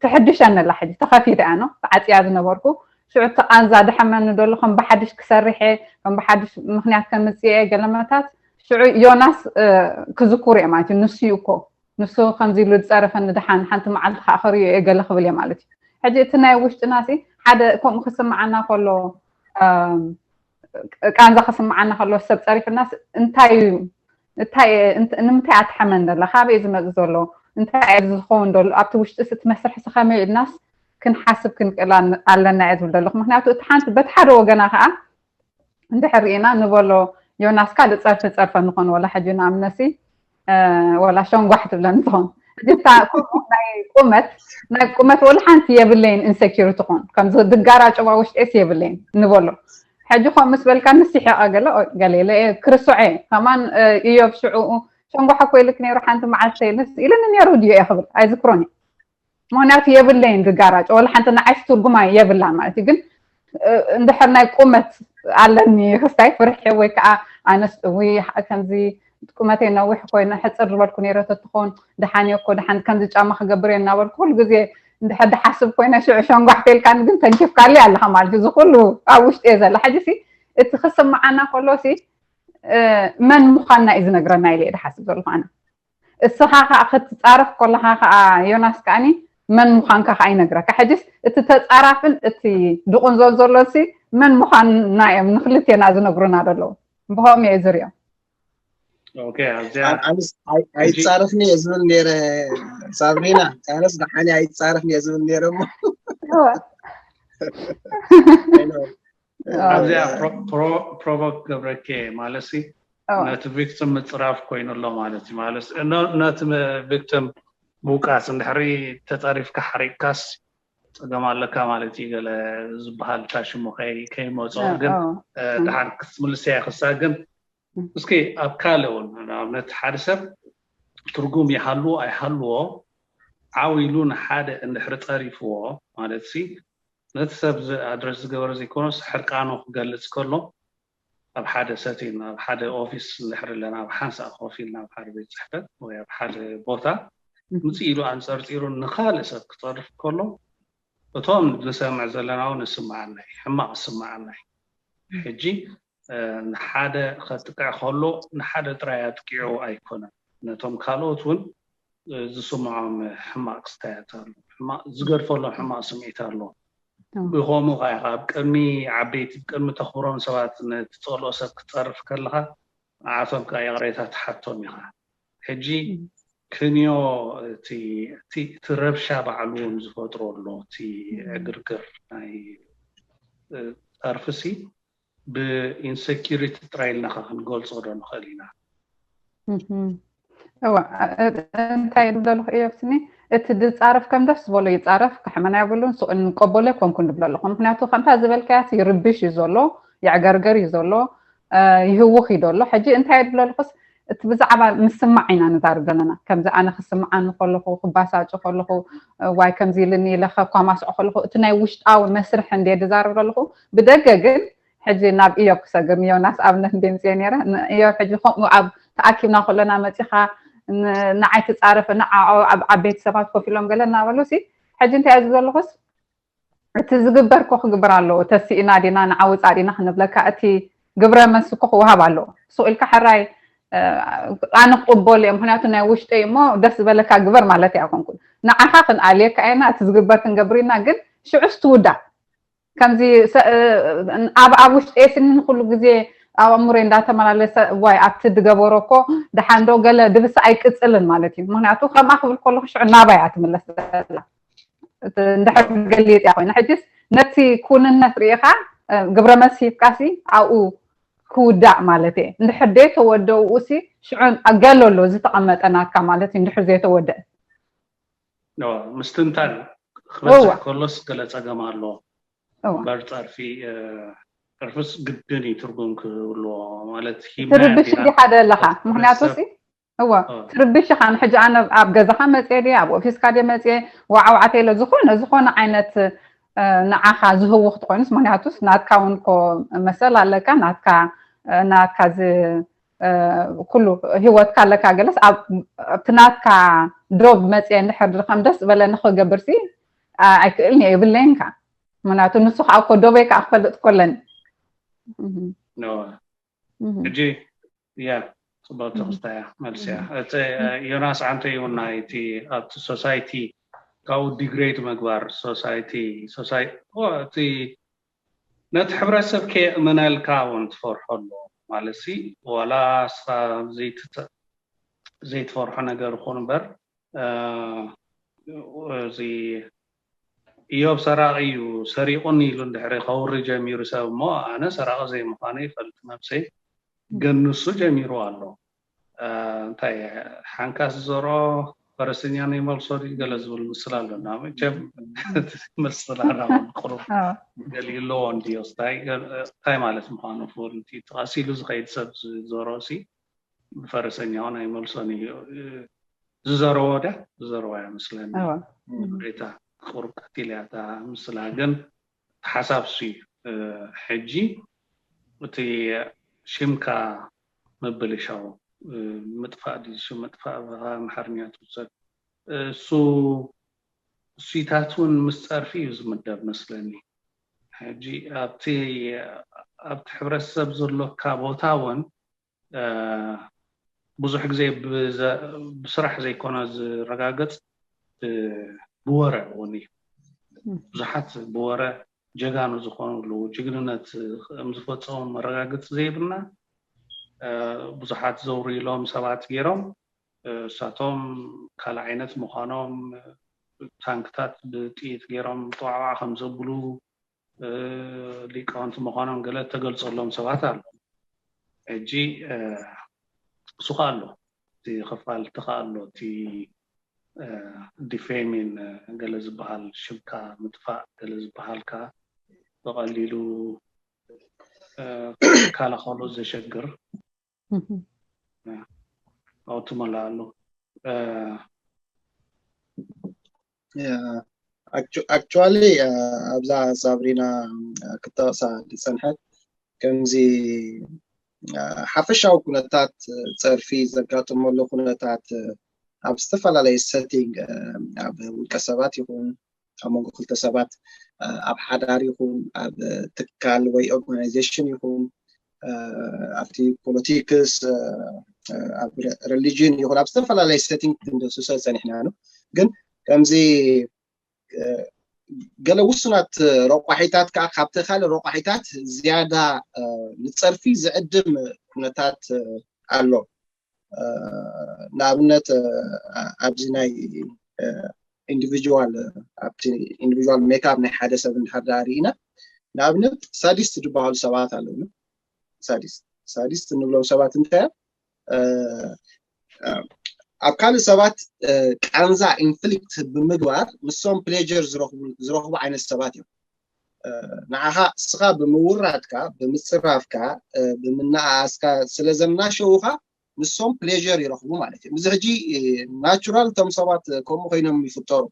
ትሕድሸኒ ኣላ ሕጂ ተኸፊተ ኣኖ ተዓፅያ ዝነበርኩ ሽዑ እቲ ቃንዛ ድሐመኒ ደሎ ከም ብሓድሽ ክሰርሕ እየ ከም ብሓድሽ ምክንያት ከምፅእ እየ ገለመታት ሽዑ ዮናስ ክዝክሩ እየ ማለት እዩ ንሱ እዩ እኮ ንሱ ከምዚ ኢሉ ዝፀረፈኒ ድሓን ሓንቲ መዓልቲ ከዓ ክርእዮ እየ ገለ ክብል እየ ማለት እዩ ሕጂ እቲ ናይ ውሽጥና ሲ ሓደ ከምኡ ክስምዓና ከሎ ቃንዛ ክስምዓና ከሎ ሰብ ፀሪፍናስ እንታይ እዩ እንታይ ንምንታይ ኣትሓመን ደላ ካበይ ዝመፅ ዘሎ እንታይ ዝኸውን ደሎ ኣብቲ ውሽጢ እቲ መስርሕሲ ከመይ ኢልናስ ክንሓስብ ክንክእል ኣለና እየ ዝብል ዘለኹ ምክንያቱ እቲ ሓንቲ በቲ ሓደ ወገና ከዓ እንድሕር ርኢና ንበሎ ዮናስ ካልእ ፀርፊ ፀርፈ ንኾን ወላ ሕጂ ንኣብነሲ ወላ ሸንጓሕ ትብለኒ ትኾን ሕጂ እታ ከምኡ ናይ ቁመት ናይ ቁመት ወላ ሓንቲ የብለይን ኢንሰኪሪቲ ኾን ከምዚ ድጋራ ጨባ ውሽጤስ የብለይን ንበሎ ሕጂ ከምኡ ምስ በልካ ንስሒቐ ገለ ገለ ኢለ እየ ክርስዖ እየ ከማን እዮብ ሽዑኡ ሸንጓሕ እኮ ኢልክ ነይሩ ሓንቲ መዓልቲ ኢልስ ኢልኒ ነይሩ ድዮ እየ ክብል ኣይዝክሮን እዩ ምክንያቱ የብለይን ድጋራጭ ወላ ሓንቲ ንዓይስ ትርጉማ የብላ ማለት እዩ ግን እንድሕር ናይ ቁመት ኣለኒ ክስታይ ፍርሒ ወይ ከዓ ኣነስ እዊ ከምዚ ቁመተይ ነዊሕ ኮይነ ሕፅር ዝበልኩ ነይረ ተትኾን ድሓን እኮ ድሓን ከምዚ ጫማ ክገብር እየ እናበልኩ ኩሉ ግዜ እንድሕር ድሓስብ ኮይነ ሽዑ ሸንጓሕ ተልካኒ ግን ተንኪፍካለይ ኣለካ ማለት እዩ እዚ ኩሉ ኣብ ውሽጢ እየ ዘላ ሕጂ ሲ እቲ ክስምዓና ከሎ ሲ እ፣ መን ምዃንና እዩ ዝነግረና ኢለ እየ ዝሓስብ ዘለኹ ኣነ። እስኻ ከዓ ክትፃረፍ ከለኻ ከዓ ዮናስ ከዓኒ መን ምዃንካ ከዓ ይነግረካ። ሕጅስ እቲ ተፃራፍን እቲ ድቑን ዘሎ ዘሎ ሲ መን ምዃንና እዮም ንክልቴና ዝነግሩና ዘለዉ። ብኸምኡ እየ ዝሪኦ። ኦኬ፣ ኣብዚኣ ኣንስ ኣይፃረፍን እየ ዝብል ነይረ ሳብሪና። ኣነስ ደሓን ኣይፃረፍን እየ ዝብል ነይረ እሞ ኣብዚኣ ፕሮቮክ ገብረኬ ማለት ሲ ነቲ ቪክቲም ምፅራፍ ኮይኑ ኣሎ ማለት እዩ። ማለት ነቲ ቪክቲም ምውቃስ እንድሕሪ ተፃሪፍካ ሓሪቅካስ ፀገም ኣለካ ማለት እዩ። ገለ ዝበሃል እታ ሽሙ ከይመፆ ግን ድሓር ክትምልስያ ክሳ ግን እስኪ ኣብ ካልእ እውን ንኣብነት ሓደ ሰብ ትርጉም ይሃልዎ ኣይሃልዎ ዓው ኢሉ ንሓደ እንድሕሪ ፀሪፍዎ ማለት ሲ ነቲ ሰብ ኣድረስ ዝገበረ ዘይኮነስ ሕርቃኑ ክገልፅ ከሎ ኣብ ሓደ ሰቲን ኣብ ሓደ ኦፊስ እንድሕር ኣለና ኣብ ሓንሳእ ኮፍ ኢልና ኣብ ሓደ ቤት ፅሕፈት ወይ ኣብ ሓደ ቦታ ምፅእ ኢሉ ኣንፀርፂሩ ንካልእ ሰብ ክፀርፍ ከሎ እቶም ንሰምዕ ዘለና እውን እስምዓና እዩ፣ ሕማቕ እስምዓና እዩ። ሕጂ ንሓደ ከጥቅዕ ከሎ ንሓደ ጥራይ ኣጥቂዑ ኣይኮነን፣ ነቶም ካልኦት እውን ዝስምዖም ሕማቕ ክስታያት ኣሎ፣ ዝገድፈሎም ሕማቕ ስምዒት ኣሎ። ብኸምኡ ከዓ ኢኻ ኣብ ቅድሚ ዓበይቲ፣ ቅድሚ ተኽብሮም ሰባት ነቲ ፀልኦ ሰብ ክትፀርፍ ከለኻ ንዓቶም ከዓ ይቕሬታ ትሓቶም ኢኻ። ሕጂ ክንዮ እቲ ረብሻ ባዕሉ እውን ዝፈጥሮ ኣሎ፣ እቲ ዕግርግር ናይ ፀርፍሲ ብኢንሰኪሪቲ ጥራይ ኢልና ክንገልፆ ዶ ንኽእል ኢና? እዋ እንታይ ዝደለኹ እየ ብስኒ እቲ ዝፃረፍ ከም ደስ ዝበሎ ይፃረፍ፣ ክሕመና የብሉን፣ ስቕ ንቀበሎ ኣይኮንኩን ዝብሎ ኣለኹ። ምክንያቱ ከምታ ዝበልካያስ ይርብሽ እዩ ዘሎ፣ የዕገርገር እዩ ዘሎ፣ ይህውኽ እዩ ዘሎ። ሕጂ እንታይ ዝብሎ ኣለኹስ እቲ ብዛዕባ ምስማዕ ኢና ንዛርብ ዘለና። ከምዚ ኣነ ክስምዓኒ ከለኹ፣ ክባሳጭ ከለኹ፣ ዋይ ከምዚ ኢልኒ ኢለ ከኳማስዖ ከለኹ እቲ ናይ ውሽጣዊ መስርሕ እንደ ዝዛረብ ዘለኹ። ብደገ ግን ሕጂ ናብ እዮብ ክሰግር ንዮናስ ኣብነት እንደ ምፅየ ነይረ። እዮብ ሕጂ ከምኡ ኣብ ተኣኪብና ከለና መፂኻ ንዓይ ትፃረፍ ንዓኦ ኣብ ዓበይቲ ሰባት ኮፍ ኢሎም ገለ እናበሉ ሲ ሕጂ እንታይ እየ ዝብለኩስ እቲ ዝግበር ኮ ክግበር ኣለዎ። ተሲእና ዲና ንዓውፃ ዲና ክንብለካ እቲ ግብረ መልሲ ኮ ክወሃብ ኣለዎ። ሱቕ ኢልካ ሕራይ ኣነ ክቕበሉ እየ ምክንያቱ ናይ ውሽጠይ እሞ ደስ ዝበለካ ግበር ማለት ኣይኮንኩን። ንዓኻ ክንኣልየካ ኢና እቲ ዝግበር ክንገብር ኢና ግን ሽዑስ ትውዳእ ከምዚ ኣብ ኣብ ውሽጠይ ስኒ ንኩሉ ግዜ ኣብ ኣእምሮይ እንዳተመላለሰ ዋይ ኣብቲ ዝገበሮ እኮ ደሓን ዶ ገለ ድብስ ኣይቅፅልን ማለት እዩ። ምክንያቱ ከምኣ ክብል ከለኩ ሽዑ ናባይ እያ ትምለስ ዘላ እንድሕር ገሊፅ እያ ኮይና ሕጅስ ነቲ ኩንነት ርኢኻ ግብረ መልሲ ሂብካሲ ኣብኡ ክውዳእ ማለት እየ። እንድሕር ዘይተወደኡ ሲ ሽዑ ገሎ ኣሎ ዝተቐመጠ ናትካ ማለት እዩ። እንድሕር ዘይተወደአ ምስትንታን ክበፅሕ ከሎስ ገለ ፀገም ኣለዎ። እምበር ፀርፊ ፀርፍስ ግድን እዩ ትርጉም ክህልዎ ማለት ትርብሽ እንዲኻ ዘለኻ ምክንያቱ ሲ እወ ትርብሽ ኢኻ ንሕጂ ኣነ ኣብ ገዛኻ መፅየ ድየ ኣብ ኦፊስካ ድየ መፅየ ዋዕዋዕተ ኢለ ዝኾነ ዝኾነ ዓይነት ንዓኻ ዝህውኽ ትኾይኑስ ምክንያቱስ ናትካ እውን ኮ መሰል ኣለካ ናትካ ናትካ ኩሉ ህይወትካ ኣለካ ገለስ ኣብቲ ናትካ ዶብ መፅየ እንድሕር ከም ደስ ዝበለኒ ክገብር ሲ ኣይክእልን እየ የብለይንካ ምክንያቱ ንሱ ከዓ እኮ ዶበይ ከዓ ክፈልጥ ኮለኒ ሕጂ እያ ፅቡቅ ተክስታ እያ መልሲ እያ እቲ ዮናስ ዓንተ ይውና እቲ ኣብቲ ሶሳይቲ ካብኡ ዲግሬድ ምግባር ሶሳይቲ እቲ ነቲ ሕብረተሰብ ከየእመነልካ እውን ትፈርሖ ኣሎ ማለት ሲ ዋላ ስኻ ዘይትፈርሖ ነገር ይኹን እምበር እዚ እዮብ ሰራቂ እዩ ሰሪቁኒ ኢሉ እንድሕሪ ከውሪ ጀሚሩ ሰብ እሞ ኣነ ሰራቂ ዘይምዃነ ይፈልጥ ነብሰይ ግን ንሱ ጀሚሩ ኣሎ እንታይ ሓንካስ ዝዘሮ ፈረሰኛ ናይ መልሶ ድዩ ገለ ዝብል ምስል ኣለና መቸም ምስል ኣራውን ቅሩብ ገሊኡ ኣለዎ እንድዮ እንታይ ማለት ምዃኑ ፍሉጥ እዩ ተቐሲሉ ዝኸይድ ሰብ ዝዘሮ ሲ ብፈረሰኛውን ኣይመልሶን እዩ ዝዘረዎ ደ ዝዘረዎ ኣይመስለኒ ሬታ ቁሩብ ቀቲል እያ እታ ምስላ ግን ሓሳብ ሱ እዩ ሕጂ እቲ ሽምካ ምብልሻው ምጥፋእ ድዩ ምጥፋእ ኣምሓርኛ ትውሰድ እሱ እሱታት እውን ምስ ፀርፊ እዩ ዝምደብ መስለኒ ሕጂ ኣብቲ ኣብቲ ሕብረተሰብ ዘሎካ ቦታ እውን ብዙሕ ግዜ ብስራሕ ዘይኮነ ዝረጋገፅ፣ ብወረ እውን እዩ። ብዙሓት ብወረ ጀጋኑ ዝኾኑ ኣለዉ። ጅግንነት ከም ዝፈፀሙ መረጋገፂ ዘይብልና ብዙሓት ዘውርይሎም ሰባት ገይሮም፣ እሳቶም ካልእ ዓይነት ምዃኖም፣ ታንክታት ብጥይት ገይሮም ጠዋዕዋዕ ከም ዘብሉ ሊቃውንቲ ምዃኖም ገለ ተገልፀሎም ሰባት ኣሎ። ሕጂ እሱ ከ ኣሎ፣ እቲ ክፋል እቲ ከ ኣሎ፣ እቲ ዲፌሚን ገለ ዝበሃል፣ ሽምካ ምጥፋእ ገለ ዝበሃል ከ ብቐሊሉ ከላኸሎ ዘሸግር ኣውትመላ ኣሎ። ኣክቹዋሊ ኣብዛ ሳብሪና ክጠቕሳ ዝፀንሐት ከምዚ ሓፈሻዊ ኩነታት ፀርፊ ዘጋጥመሉ ኩነታት ኣብ ዝተፈላለየ ሰቲንግ ኣብ ውልቀ ሰባት ይኹን ኣብ መንጎ ክልተ ሰባት ኣብ ሓዳር ይኹን ኣብ ትካል ወይ ኦርጋናይዜሽን ይኹን ኣብቲ ፖለቲክስ ኣብ ሪሊጅን ይኹን ኣብ ዝተፈላለየ ሰቲንግ ክንደስሶ ፀኒሕና ነው። ግን ከምዚ ገለ ውሱናት ረቋሒታት ከዓ ካብቲ ካልእ ረቋሒታት ዝያዳ ንፀርፊ ዝዕድም ኩነታት ኣሎ። ንኣብነት ኣብዚ ናይ ኢንዲቪጁዋል ኣብቲ ኢንዲቪጁዋል ሜክኣፕ ናይ ሓደ ሰብ እንድሕር ዳ ርኢና ንኣብነት ሳዲስት ዝበሃሉ ሰባት ኣለዉ። ሳዲስት ሳዲስት እንብሎም ሰባት እንታይ ኣብ ካልእ ሰባት ቃንዛ ኢንፍሊክት ብምግባር ንሶም ፕሌጀር ዝረኽቡ ዓይነት ሰባት እዮም። ንዓኻ እስኻ ብምውራድካ ብምፅራፍካ ብምንኣኣስካ ስለ ዘናሸውኻ ንሶም ፕሌር ይረኽቡ ማለት እዩ። እዚ ሕጂ ናቹራል እቶም ሰባት ከምኡ ኮይኖም ይፍጠሩ።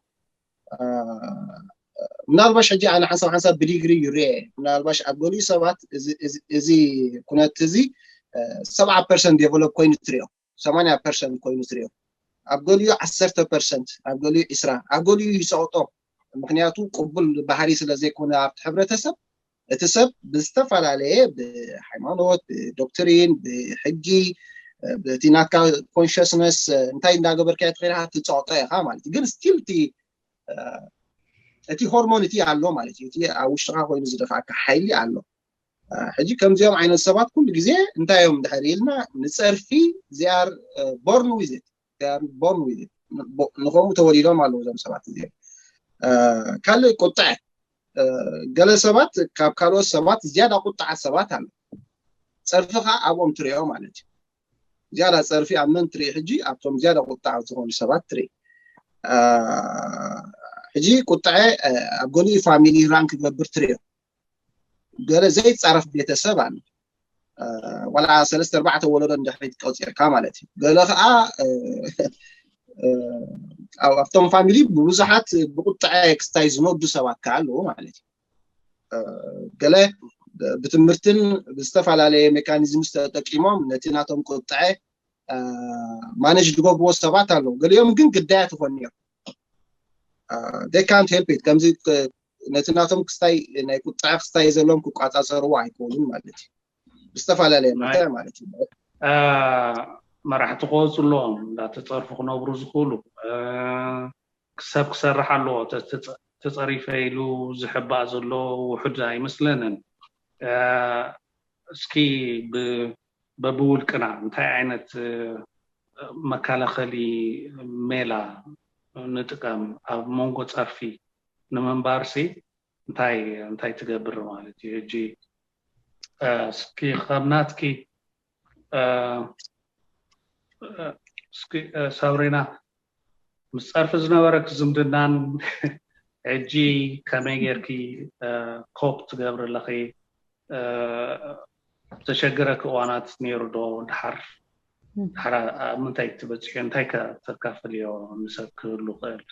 ምናልባሽ ሕጂ ኣነ ሓንሳብ ሓንሳብ ብዲግሪ ይርኤ። ምናልባሽ ኣብ ገሊኡ ሰባት እዚ ኩነት እዚ ሰብዓ ፐርሰንት ዴቨሎፕ ኮይኑ ትሪኦ፣ ሰማንያ ፐርሰንት ኮይኑ ትሪኦ። ኣብ ገሊኡ ዓሰርተ ፐርሰንት፣ ኣብ ገሊኡ ዒስራ፣ ኣብ ገሊኡ ይሰቕጦ። ምክንያቱ ቅቡል ባህሪ ስለ ዘይኮነ ኣብቲ ሕብረተሰብ እቲ ሰብ ብዝተፈላለየ ብሃይማኖት፣ ብዶክትሪን፣ ብሕጊ፣ በቲ ናትካ ኮንሽስነስ እንታይ እንዳገበርካዮ ተኺልካ ትፀቕጦ ኢኻ ማለት እዩ። ግን ስቲል እቲ እቲ ሆርሞን እቲ ኣሎ ማለት እዩ። እቲ ኣብ ውሽጥካ ኮይኑ ዝደፋእካ ሓይሊ ኣሎ። ሕጂ ከምዚኦም ዓይነት ሰባት ኩሉ ግዜ እንታይ እዮም ድሕር ኢልና ንፀርፊ they are born with it። ንኸምኡ ተወሊዶም ኣለዉ እዞም ሰባት እዚኦም። ካልእ ቁጥዐ፣ ገለ ሰባት ካብ ካልኦት ሰባት ዝያዳ ቁጥዓት ሰባት ኣሎ። ፀርፊ ከዓ ኣብኦም ትሪኦ ማለት እዩ። ዝያዳ ፀርፊ ኣብ መን ትርኢ? ሕጂ ኣብቶም ዝያዳ ቁጥዓት ዝኾኑ ሰባት ትርኢ። ሕጂ ቁጥዐ ኣብ ገሊኡ ፋሚሊ ራን ክገብር ትሪኦ። ገለ ዘይፃረፍ ቤተሰብ ኣሎ። ዋላ ሰለስተ ኣርባዕተ ወለዶ እንድሕሪት ቆፂርካ ማለት እዩ። ገለ ከዓ ኣብቶም ፋሚሊ ብብዙሓት ብቁጥዐ ክስታይ ዝነዱ ሰባት ከዓ ኣለዉ ማለት እዩ። ገለ ብትምህርትን ብዝተፈላለየ ሜካኒዝምስ ተጠቂሞም ነቲ ናቶም ቁጥዐ ማነጅ ዝገብርዎ ሰባት ኣለዉ። ገሊኦም ግን ግዳያት ይኾኑ እዮም። They can't help it። ከምዚ ነቲ ናቶም ክስታይ ናይ ቁጥዐ ክስታይ ዘለዎም ክቋፃፀርዎ ኣይክእሉን ማለት እዩ። ብዝተፈላለየ መጠን ማለት እዩ። መራሕቲ ክወፁ ኣለዎም፣ እንዳተፀርፉ ክነብሩ ዝኽእሉ። ሰብ ክሰርሕ ኣለዎ። ተፀሪፈ ኢሉ ዝሕባእ ዘሎ ውሑድ ኣይመስለንን። እስኪ በብውልቅና እንታይ ዓይነት መከላኸሊ ሜላ ንጥቀም ኣብ መንጎ ፀርፊ ንምንባርሲ እንታይ እንታይ ትገብር ማለት እዩ? ሕጂ እስኪ ከም ናትኪ እስኪ ሳብሪና ምስ ፀርፊ ዝነበረክ ዝምድናን ሕጂ ከመይ ጌርኪ ኮፕ ትገብሪ ኣለኺ? ዝተሸገረኪ እዋናት ነይሩ ዶ? ድሓር ድሓር ኣብ ምንታይ ትበፅሕዮ? እንታይ ከ ተካፍልዮ ንሰብ ክህሉ ክእል?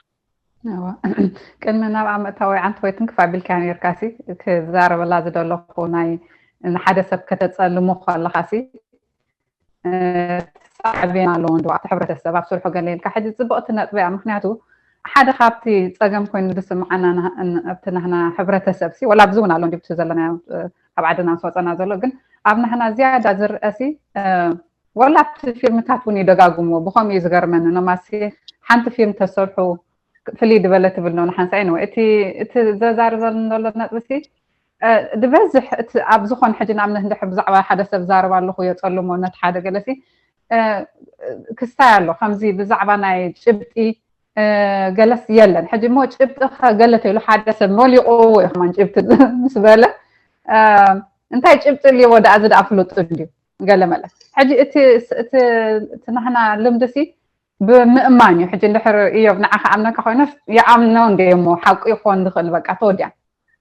ቅድሚ ናብኣ ምእታወይ ዓንተወይ ትንክፍ ኣቢልካ ነርካሲ ክዛረበላ ዝደለኹ ናይ ንሓደ ሰብ ከተፀልሞ ከለኻሲ ሳዕቤን ኣለዎ እንዶ ኣብቲ ሕብረተሰብ ኣብ ስርሑ ገለ ኢልካ። ሕጂ ፅብቕቲ ነጥቢ እያ። ምክንያቱ ሓደ ካብቲ ፀገም ኮይኑ ዝስምዓና ኣብቲ ናህና ሕብረተሰብ ሲ ወላ ኣብዚ እውን ኣሎ እንዲብቲ ዘለና ኣብ ዓድና ምስ ወፀና ዘሎ ግን ኣብ ናህና ዝያዳ ዝርአሲ ወላ ኣብቲ ፊልምታት እውን ይደጋግምዎ። ብኸምኡ እዩ ዝገርመኒ። ኖማሲ ሓንቲ ፊልም ተሰርሑ ፍልይ ዝበለ ትብል ነው ንሓንሳይ ነው። እቲ እቲ ዘዛርበን ዘሎ ነጥብሲ ድበዝሕ እቲ ኣብ ዝኾን ሕጂ ንኣብነት እንድሕር ብዛዕባ ሓደ ሰብ ዛረብ ኣለኹ የጸልሞ ነቲ ሓደ ገለሲ ክስታይ ኣሎ ከምዚ ብዛዕባ ናይ ጭብጢ ገለስ የለን። ሕጂ እሞ ጭብጢ ገለ ተይሉ ሓደ ሰብ መሊቑዎ እዩ ከማን ጭብጢ ምስ በለ እንታይ ጭብጢ ልዎ ደኣ እዚ ደኣ ፍሉጥ እንድዩ ገለ መለ። ሕጂ እቲ እቲ ናህና ልምድሲ ብምእማን እዩ። ሕጂ እንድሕር እዮብ ንዓኻ ኣምነካ ኮይኖስ ይኣምኖ እንደ እሞ ሓቁ ይኾን ዝኽእል በቃ ተወዲያ።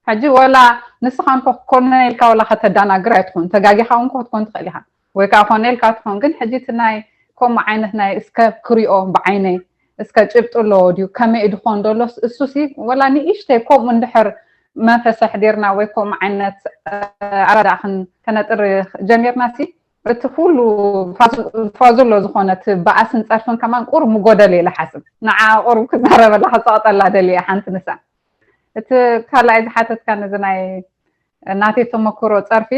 ሕጂ ወላ ንስኻ እንኮ ኮነ ኢልካ ወላ ከተዳናግር ኣይትኾን ተጋጊኻ እውን ክትኮን ትኽእል ኢኻ ወይ ከዓ ኮነ ኢልካ ትኾን ግን ሕጂ እቲ ናይ ከምኡ ዓይነት ናይ እስከ ክሪኦ ብዓይነይ እስከ ጭብጡ ኣለዎ ድዩ ከመይ ድኾን ደሎስ እሱሲ ወላ ንእሽተይ ከምኡ እንድሕር መንፈስ ኣሕዲርና ወይ ከምኡ ዓይነት ኣራዳእኽን ከነጥር ጀሚርና ሲ እቲ ኩሉ ፋዙሎ ዝኾነ እቲ በኣስን ጸርፍን ከማን ቁሩብ ምጎደል እየ ዝሓስብ። ንዓ ቁሩብ ክዛረበላ ክጸቕጠላ ደልየ ሓንቲ ንሳ። እቲ ካልኣይ ዝሓተትካ ነዚ ናይ ናተይ ተመክሮ ጸርፊ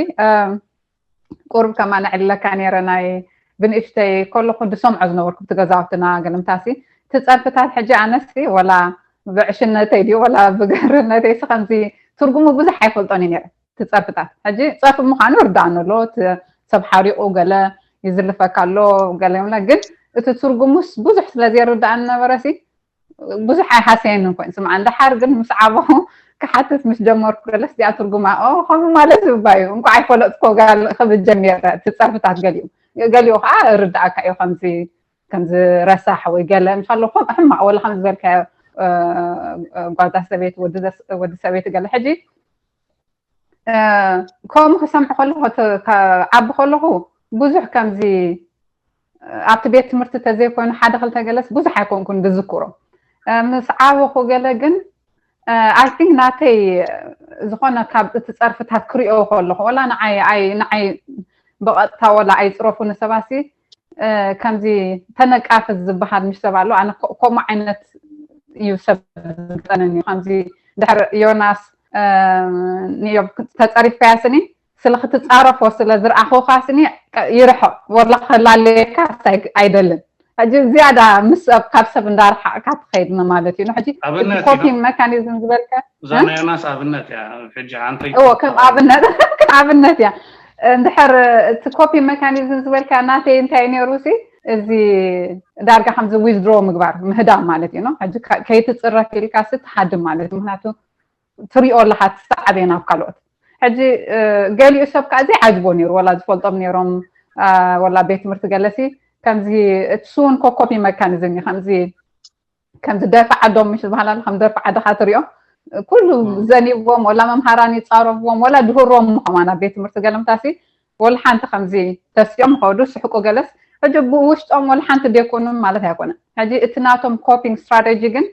ቁሩብ ከማን ዕለካ ነይረ ናይ ብንእሽተይ ከለኹ ዝሰምዖ ዝነበርኩ ብቲ ገዛውትና ገለምታሲ እቲ ጸርፍታት ሕጂ ኣነሲ ወላ ብዕሽነተይ ድዩ ወላ ብገርነተይ ሲ ከምዚ ትርጉሙ ብዙሕ ኣይፈልጦን እዩ ነይረ። እቲ ጸርፍታት ሕጂ ጸርፊ ምዃኑ ርዳእኒ ኣሎ። እቲ ሰብ ሓሪቑ ገለ ይዝልፈካ ኣሎ ገለ ይብለ ግን እቲ ትርጉሙስ ብዙሕ ስለ ዘይርዳእኒ ነበረ ሲ ብዙሕ ኣይሃሰየንን ኮይኑ ስምዓ። እንድሓር ግን ምስ ዓበኹ ክሓትት ምስ ጀመርኩ ገለስ እዚኣ ትርጉማ ከምኡ ማለት ዝባ እዩ እንኳ ኣይፈለጥኮ ክብል ጀሚረ። እቲ ጸርፍታት ገሊኡ ገሊኡ ከዓ ርዳእካ እዩ ከምዚ ከምዚ ረሳሕ ወይ ገለ ምሳለኹም ሕማቕ ወላ ከም ዝበልካዮ ጓዛ ሰበይቲ ወዲ ሰበይቲ ገለ ሕጂ ከምኡ ክሰምዕ ከለኹ ዓቢ ከለኹ ብዙሕ ከምዚ ኣብቲ ቤት ትምህርቲ ተዘይኮይኑ ሓደ ክልተ ገለስ ብዙሕ ኣይኮንኩን ዝዝክሮ ምስ ዓበኹ ገለ ግን I think ናተይ ዝኾነ ካብ እቲ ጸርፍታት ክሪኦ ከለኹ ወላ ንዓይ ንዓይ ብቐጥታ ወላ ኣይጽረፉ ንሰባሲ ከምዚ ተነቃፊ ዝበሃል ምሽ ሰብ ኣሎ ኣነ ከምኡ ዓይነት እዩ ሰብ ዝጠነኒ ከምዚ ድሕር ዮናስ ንዮብ ተጸሪፍካያ ስኒ ስለ ክትጻረፎ ስለ ዝረኣኹካ ስኒ ይርሕቕ ወላ ክላለየካ ኣይደልን ሕጂ ዝያዳ ምስ ሰብ ካብ ሰብ እንዳረሓቕካ ትኸይድ ማለት እዩ ሕጂ ኮፒንግ መካኒዝም ዝበልካ እዛ ናይ ዮናስ ኣብነት እያ ሕጂ ሓንተይ ከም ኣብነት ከም ኣብነት እያ እንድሕር እቲ ኮፒንግ መካኒዝም ዝበልካ ናተይ እንታይ ነይሩ ሲ እዚ ዳርጋ ከምዚ ዊዝድሮ ምግባር ምህዳም ማለት እዩ ሕጂ ከይትፅረፍ ኢልካ ሲ ትሃድም ማለት እዩ ምክንያቱ ትሪኦ ኣለካ ትሰዓበ ናብ ካልኦት ሕጂ ገሊኡ ሰብ ከዓ ዘይዓጅቦ ነይሩ ወላ ዝፈልጦም ነይሮም ወላ ቤት ትምህርቲ ገለሲ ከምዚ እቲ ስውን ኮኮፒ መካኒዝም እዩ ከምዚ ከምዚ ደርፊ ዓዶም ምሽ ዝበሃል ኣሎ ከም ደርፊ ዓድኻ ትሪኦ ኩሉ ዘኒዎም ወላ መምሃራን ይፃረፍዎም ወላ ድህሮም ምኾማ ናብ ቤት ትምህርቲ ገለምታሲ ወላ ሓንቲ ከምዚ ተሲኦም ከዱ ስሕቁ ገለስ ሕጂ ብውሽጦም ወላ ሓንቲ ደይኮኑን ማለት ኣይኮነን ሕጂ እቲ ናቶም ኮፒንግ ስትራቴጂ ግን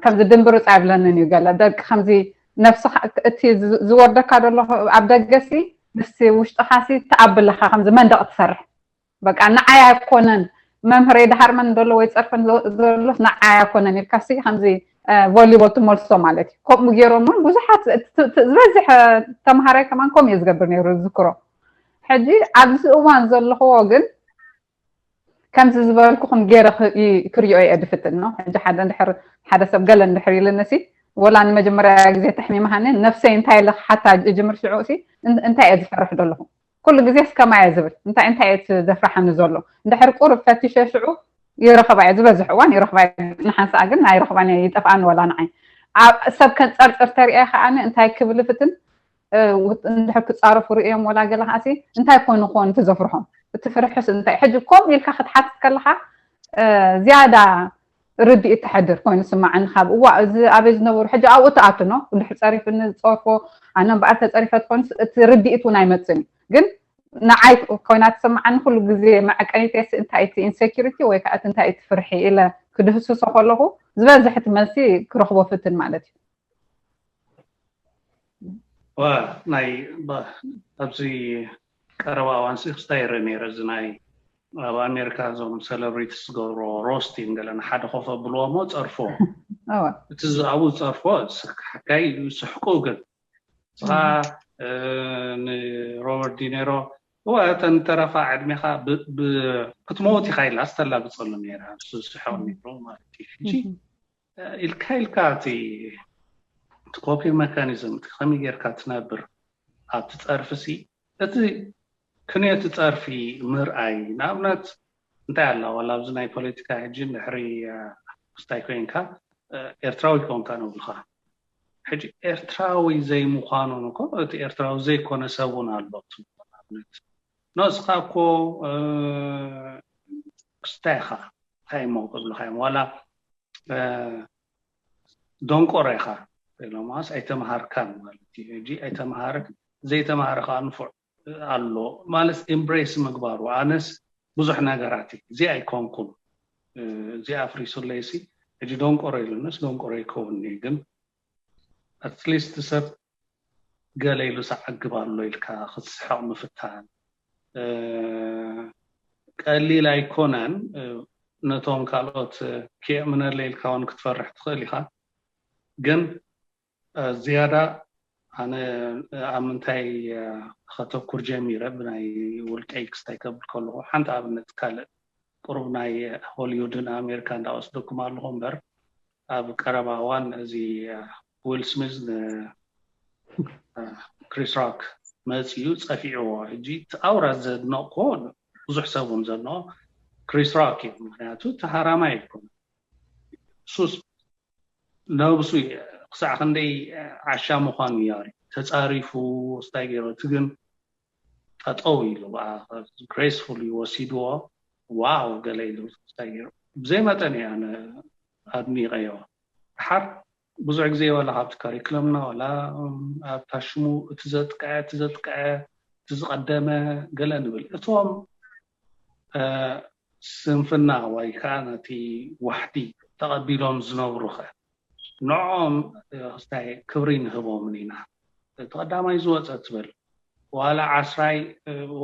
ከምዚ ድንብርፅ ኣይብለንን እዩ ገለ ደቂ ከምዚ ነብስኻ እቲ ዝወርደካ ዘሎ ኣብ ደገሲ ምስቲ ውሽጥኻሲ ትኣብለካ ከምዚ መንደቕ ትሰርሕ በቃ ንዓይ ኣይኮነን መምህረይ ድሃርመን ዘሎ ወይ ፀርፈን ዘሎስ ንዓይ ኣይኮነን ኢልካሲ ከምዚ ቮሊቦል ትመልሶ ማለት እዩ ከምኡ ገይሮም እውን ብዙሓት ዝበዝሕ ተምሃራይ ከማን ከምኡ እዩ ዝገብር ነይሩ ዝዝክሮ ሕጂ ኣብዚ እዋን ዘለኽዎ ግን ከምዚ ዝበልኩኹም ገይረ ክሪኦ እየ ድፍትን ነው ሕጂ ሓደ እንድሕር ሓደ ሰብ ገለ እንድሕር ኢልንሲ ወላ ንመጀመርያ ግዜ ተሕሚምሃኒ ነፍሰይ እንታይ ኢለ ሓታ እጅምር ሽዑ ሲ እንታይ እየ ዝፈርሕ ዘለኹ ኩሉ ግዜ እስከማየ ዝብል እንታይ እንታይ እየ ትዘፍርሓኒ ዘሎ እንድሕር ቁሩብ ፈቲሸ ሽዑ ይረኽባ እየ ዝበዝሕ እዋን ይረኽባ ንሓንሳኣ ግን ኣይረኽባን እየ ይጠፍኣኒ ወላ ንዓይ ሰብ ከንፀርፅር ተሪኣ ከዓኒ እንታይ ክብል ፍትን እንድሕር ክፃረፉ ርእዮም ወላ ገለ ከዓሲ እንታይ ኮይኑ ክኾን እቲ ዘፍርሖም እቲ ፍርሕስ እንታይ ሕጂ ከምኡ ኢልካ ክትሓትት ከለካ ዝያዳ ርድኢት ተሕድር ኮይኑ ስማዓኒ ካብ እዋ እዚ ኣበይ ዝነበሩ ሕጂ ኣብኡ ትኣቱ ኖ እንድሕር ፀሪፍኒ ዝፀርፎ ኣነ እምበኣር ተፀሪፈ ትኮንስ እቲ ርድኢት እውን ኣይመፅን እዩ ግን ንዓይ ኮይና ትስማዓኒ ኩሉ ግዜ መዐቀኒተይሲ እንታይ እቲ ኢንሴኪሪቲ ወይ ከዓ እቲ እንታይ እቲ ፍርሒ ኢለ ክድህስሶ ከለኹ ዝበዝሕ እቲ መልሲ ክረኽቦ ፍትን ማለት እዩ ናይ ኣብዚ ቀረባ እዋን ሲ ክስታይ ይርኢ ነይረ እዚ ናይ ኣብ ኣሜሪካ እዞም ሰለብሪቲስ ዝገብሮ ሮስቲን ገለ ንሓደ ኮፍ ኣብልዎ ሞ ጸርፎ እቲ ኣብኡ ዝጸርፎ ሓካይ ስሕቁ ግን ስኻ ንሮበርት ዲኔሮ እወ፣ እተን ተረፋ ዕድሜኻ ብ- ብ- ክትመውት ኢኻ ኢላ ዝተላግፀሉ ነይራ። ንሱ ዝስሕቕ ነይሩ ማለት እዩ። ሕጂ ኢልካ ኢልካ እቲ እቲ ኮፒንግ ሜካኒዝም እቲ ከመይ ጌርካ ትነብር ኣብቲ ፀርፊ ሲ እቲ ክንዮ እቲ ፀርፊ ምርኣይ። ንኣብነት እንታይ ኣላ ዋላ ኣብዚ ናይ ፖለቲካ ሕጂ ድሕሪ ክስታይ ኮይንካ ኤርትራዊ ኮንካ ነብልካ። ሕጂ ኤርትራዊ ዘይምዃኑን እኮ እቲ ኤርትራዊ ዘይኮነ ሰብ እውን ኣሎ። ንኣብነት ንስኻ እኮ ክስታይ ኢኻ እንታይ እሞ ክብልካ እዮም ዋላ ደንቆሮ ኢኻ ኢሎማስ ኣይተምሃርካን ማለት እዩ። ሕጂ ኣይተምሃረ ዘይተምሃረ ከዓ ንፉዕ ኣሎ ማለት ኤምብሬስ ምግባሩ ኣነስ ብዙሕ ነገራት እዩ እዚ ኣይኮንኩም እዚ ኣፍሪሱለይሲ ሕጂ ደንቆሮ ኢሉነስ ደንቆሮ ይከውን እዩ ግን ኣትሊስት ሰብ ገለ ኢሉ ሰዓግብ ኣሎ ኢልካ ክትስሕቕ ምፍታን ቀሊል ኣይኮነን። ነቶም ካልኦት ክየእምነለ ኢልካ እውን ክትፈርሕ ትኽእል ኢኻ። ግን ዝያዳ ኣነ ኣብ ምንታይ ከተኩር ጀሚረ ብናይ ውልቀይ ክስታይ ከብል ከለኹ ሓንቲ ኣብነት ካልእ ቁሩብ ናይ ሆሊውድን ኣሜሪካ እንዳወስደኩም ኣለኹ እምበር ኣብ ቀረባ እዋን እዚ ዊል ስሚዝ ንክሪስ ሮክ መፂኡ ፀፊዕዎ። ሕጂ እቲ ኣውራ ዘድነቕኮ ብዙሕ ሰብ እውን ዘድንቆ ክሪስ ሮክ እዩ። ምክንያቱ እቲ ሃራማይ ኣይኮነ ሱስ ነብሱ ክሳዕ ክንደይ ዓሻ ምዃኑ እዩ ተፃሪፉ ስታይ ገይሩ እቲ ግን ጠጠው ኢሉ ግሬስፉሊ ወሲድዎ ዋው ገለ ኢሉ ስታይ ገይሩ ብዘይ መጠን እየ ኣነ ኣድኒቀዮ። ድሓር ብዙሕ ግዜ ዋላ ካብቲ ካሪክለምና ዋላ ኣብታ ሽሙ እቲ ዘጥቀዐ እቲ ዘጥቀዐ እቲ ዝቀደመ ገለ ንብል እቶም ስንፍና ወይ ከዓ ነቲ ዋሕዲ ተቐቢሎም ዝነብሩ ኸ ንዕኦም ክስታይ ክብሪ ንህቦምን ኢና። እቲ ቀዳማይ ዝወፀ ትብል ዋላ ዓስራይ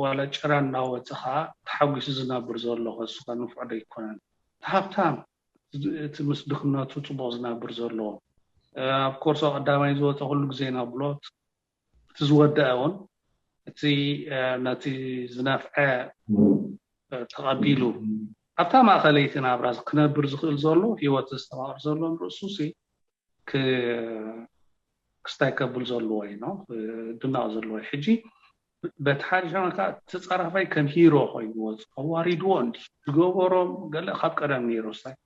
ዋላ ጭራ እናወፀ ከዓ ተሓጒሱ ዝነብር ዘሎ ከሱ ከ ንፉዕ ዶ ይኮነን? ሃብታም እቲ ምስ ድኽነቱ ፅቡቅ ዝነብር ዘለዎ ኣብ ኮርሶ ቀዳማይ ዝወፀ ኩሉ ግዜ ነብሎት እቲ ዝወደአ እውን እቲ ነቲ ዝነፍዐ ተቐቢሉ ኣብታ ማእኸለይቲ ናብራ ክነብር ዝኽእል ዘሎ ህይወት ዘስተማቕር ዘሎ ንርእሱ ክስታይ ከብል ዘለዎ እዩ ድናቕ ዘለዎ እዩ። ሕጂ በቲ ሓደ ሸነካ ተፃራፋይ ከም ሂሮ ኮይኑ ወፅ ኣዋሪድዎ እንዲ ዝገበሮም ገለ ካብ ቀደም ነይሩ ስታይ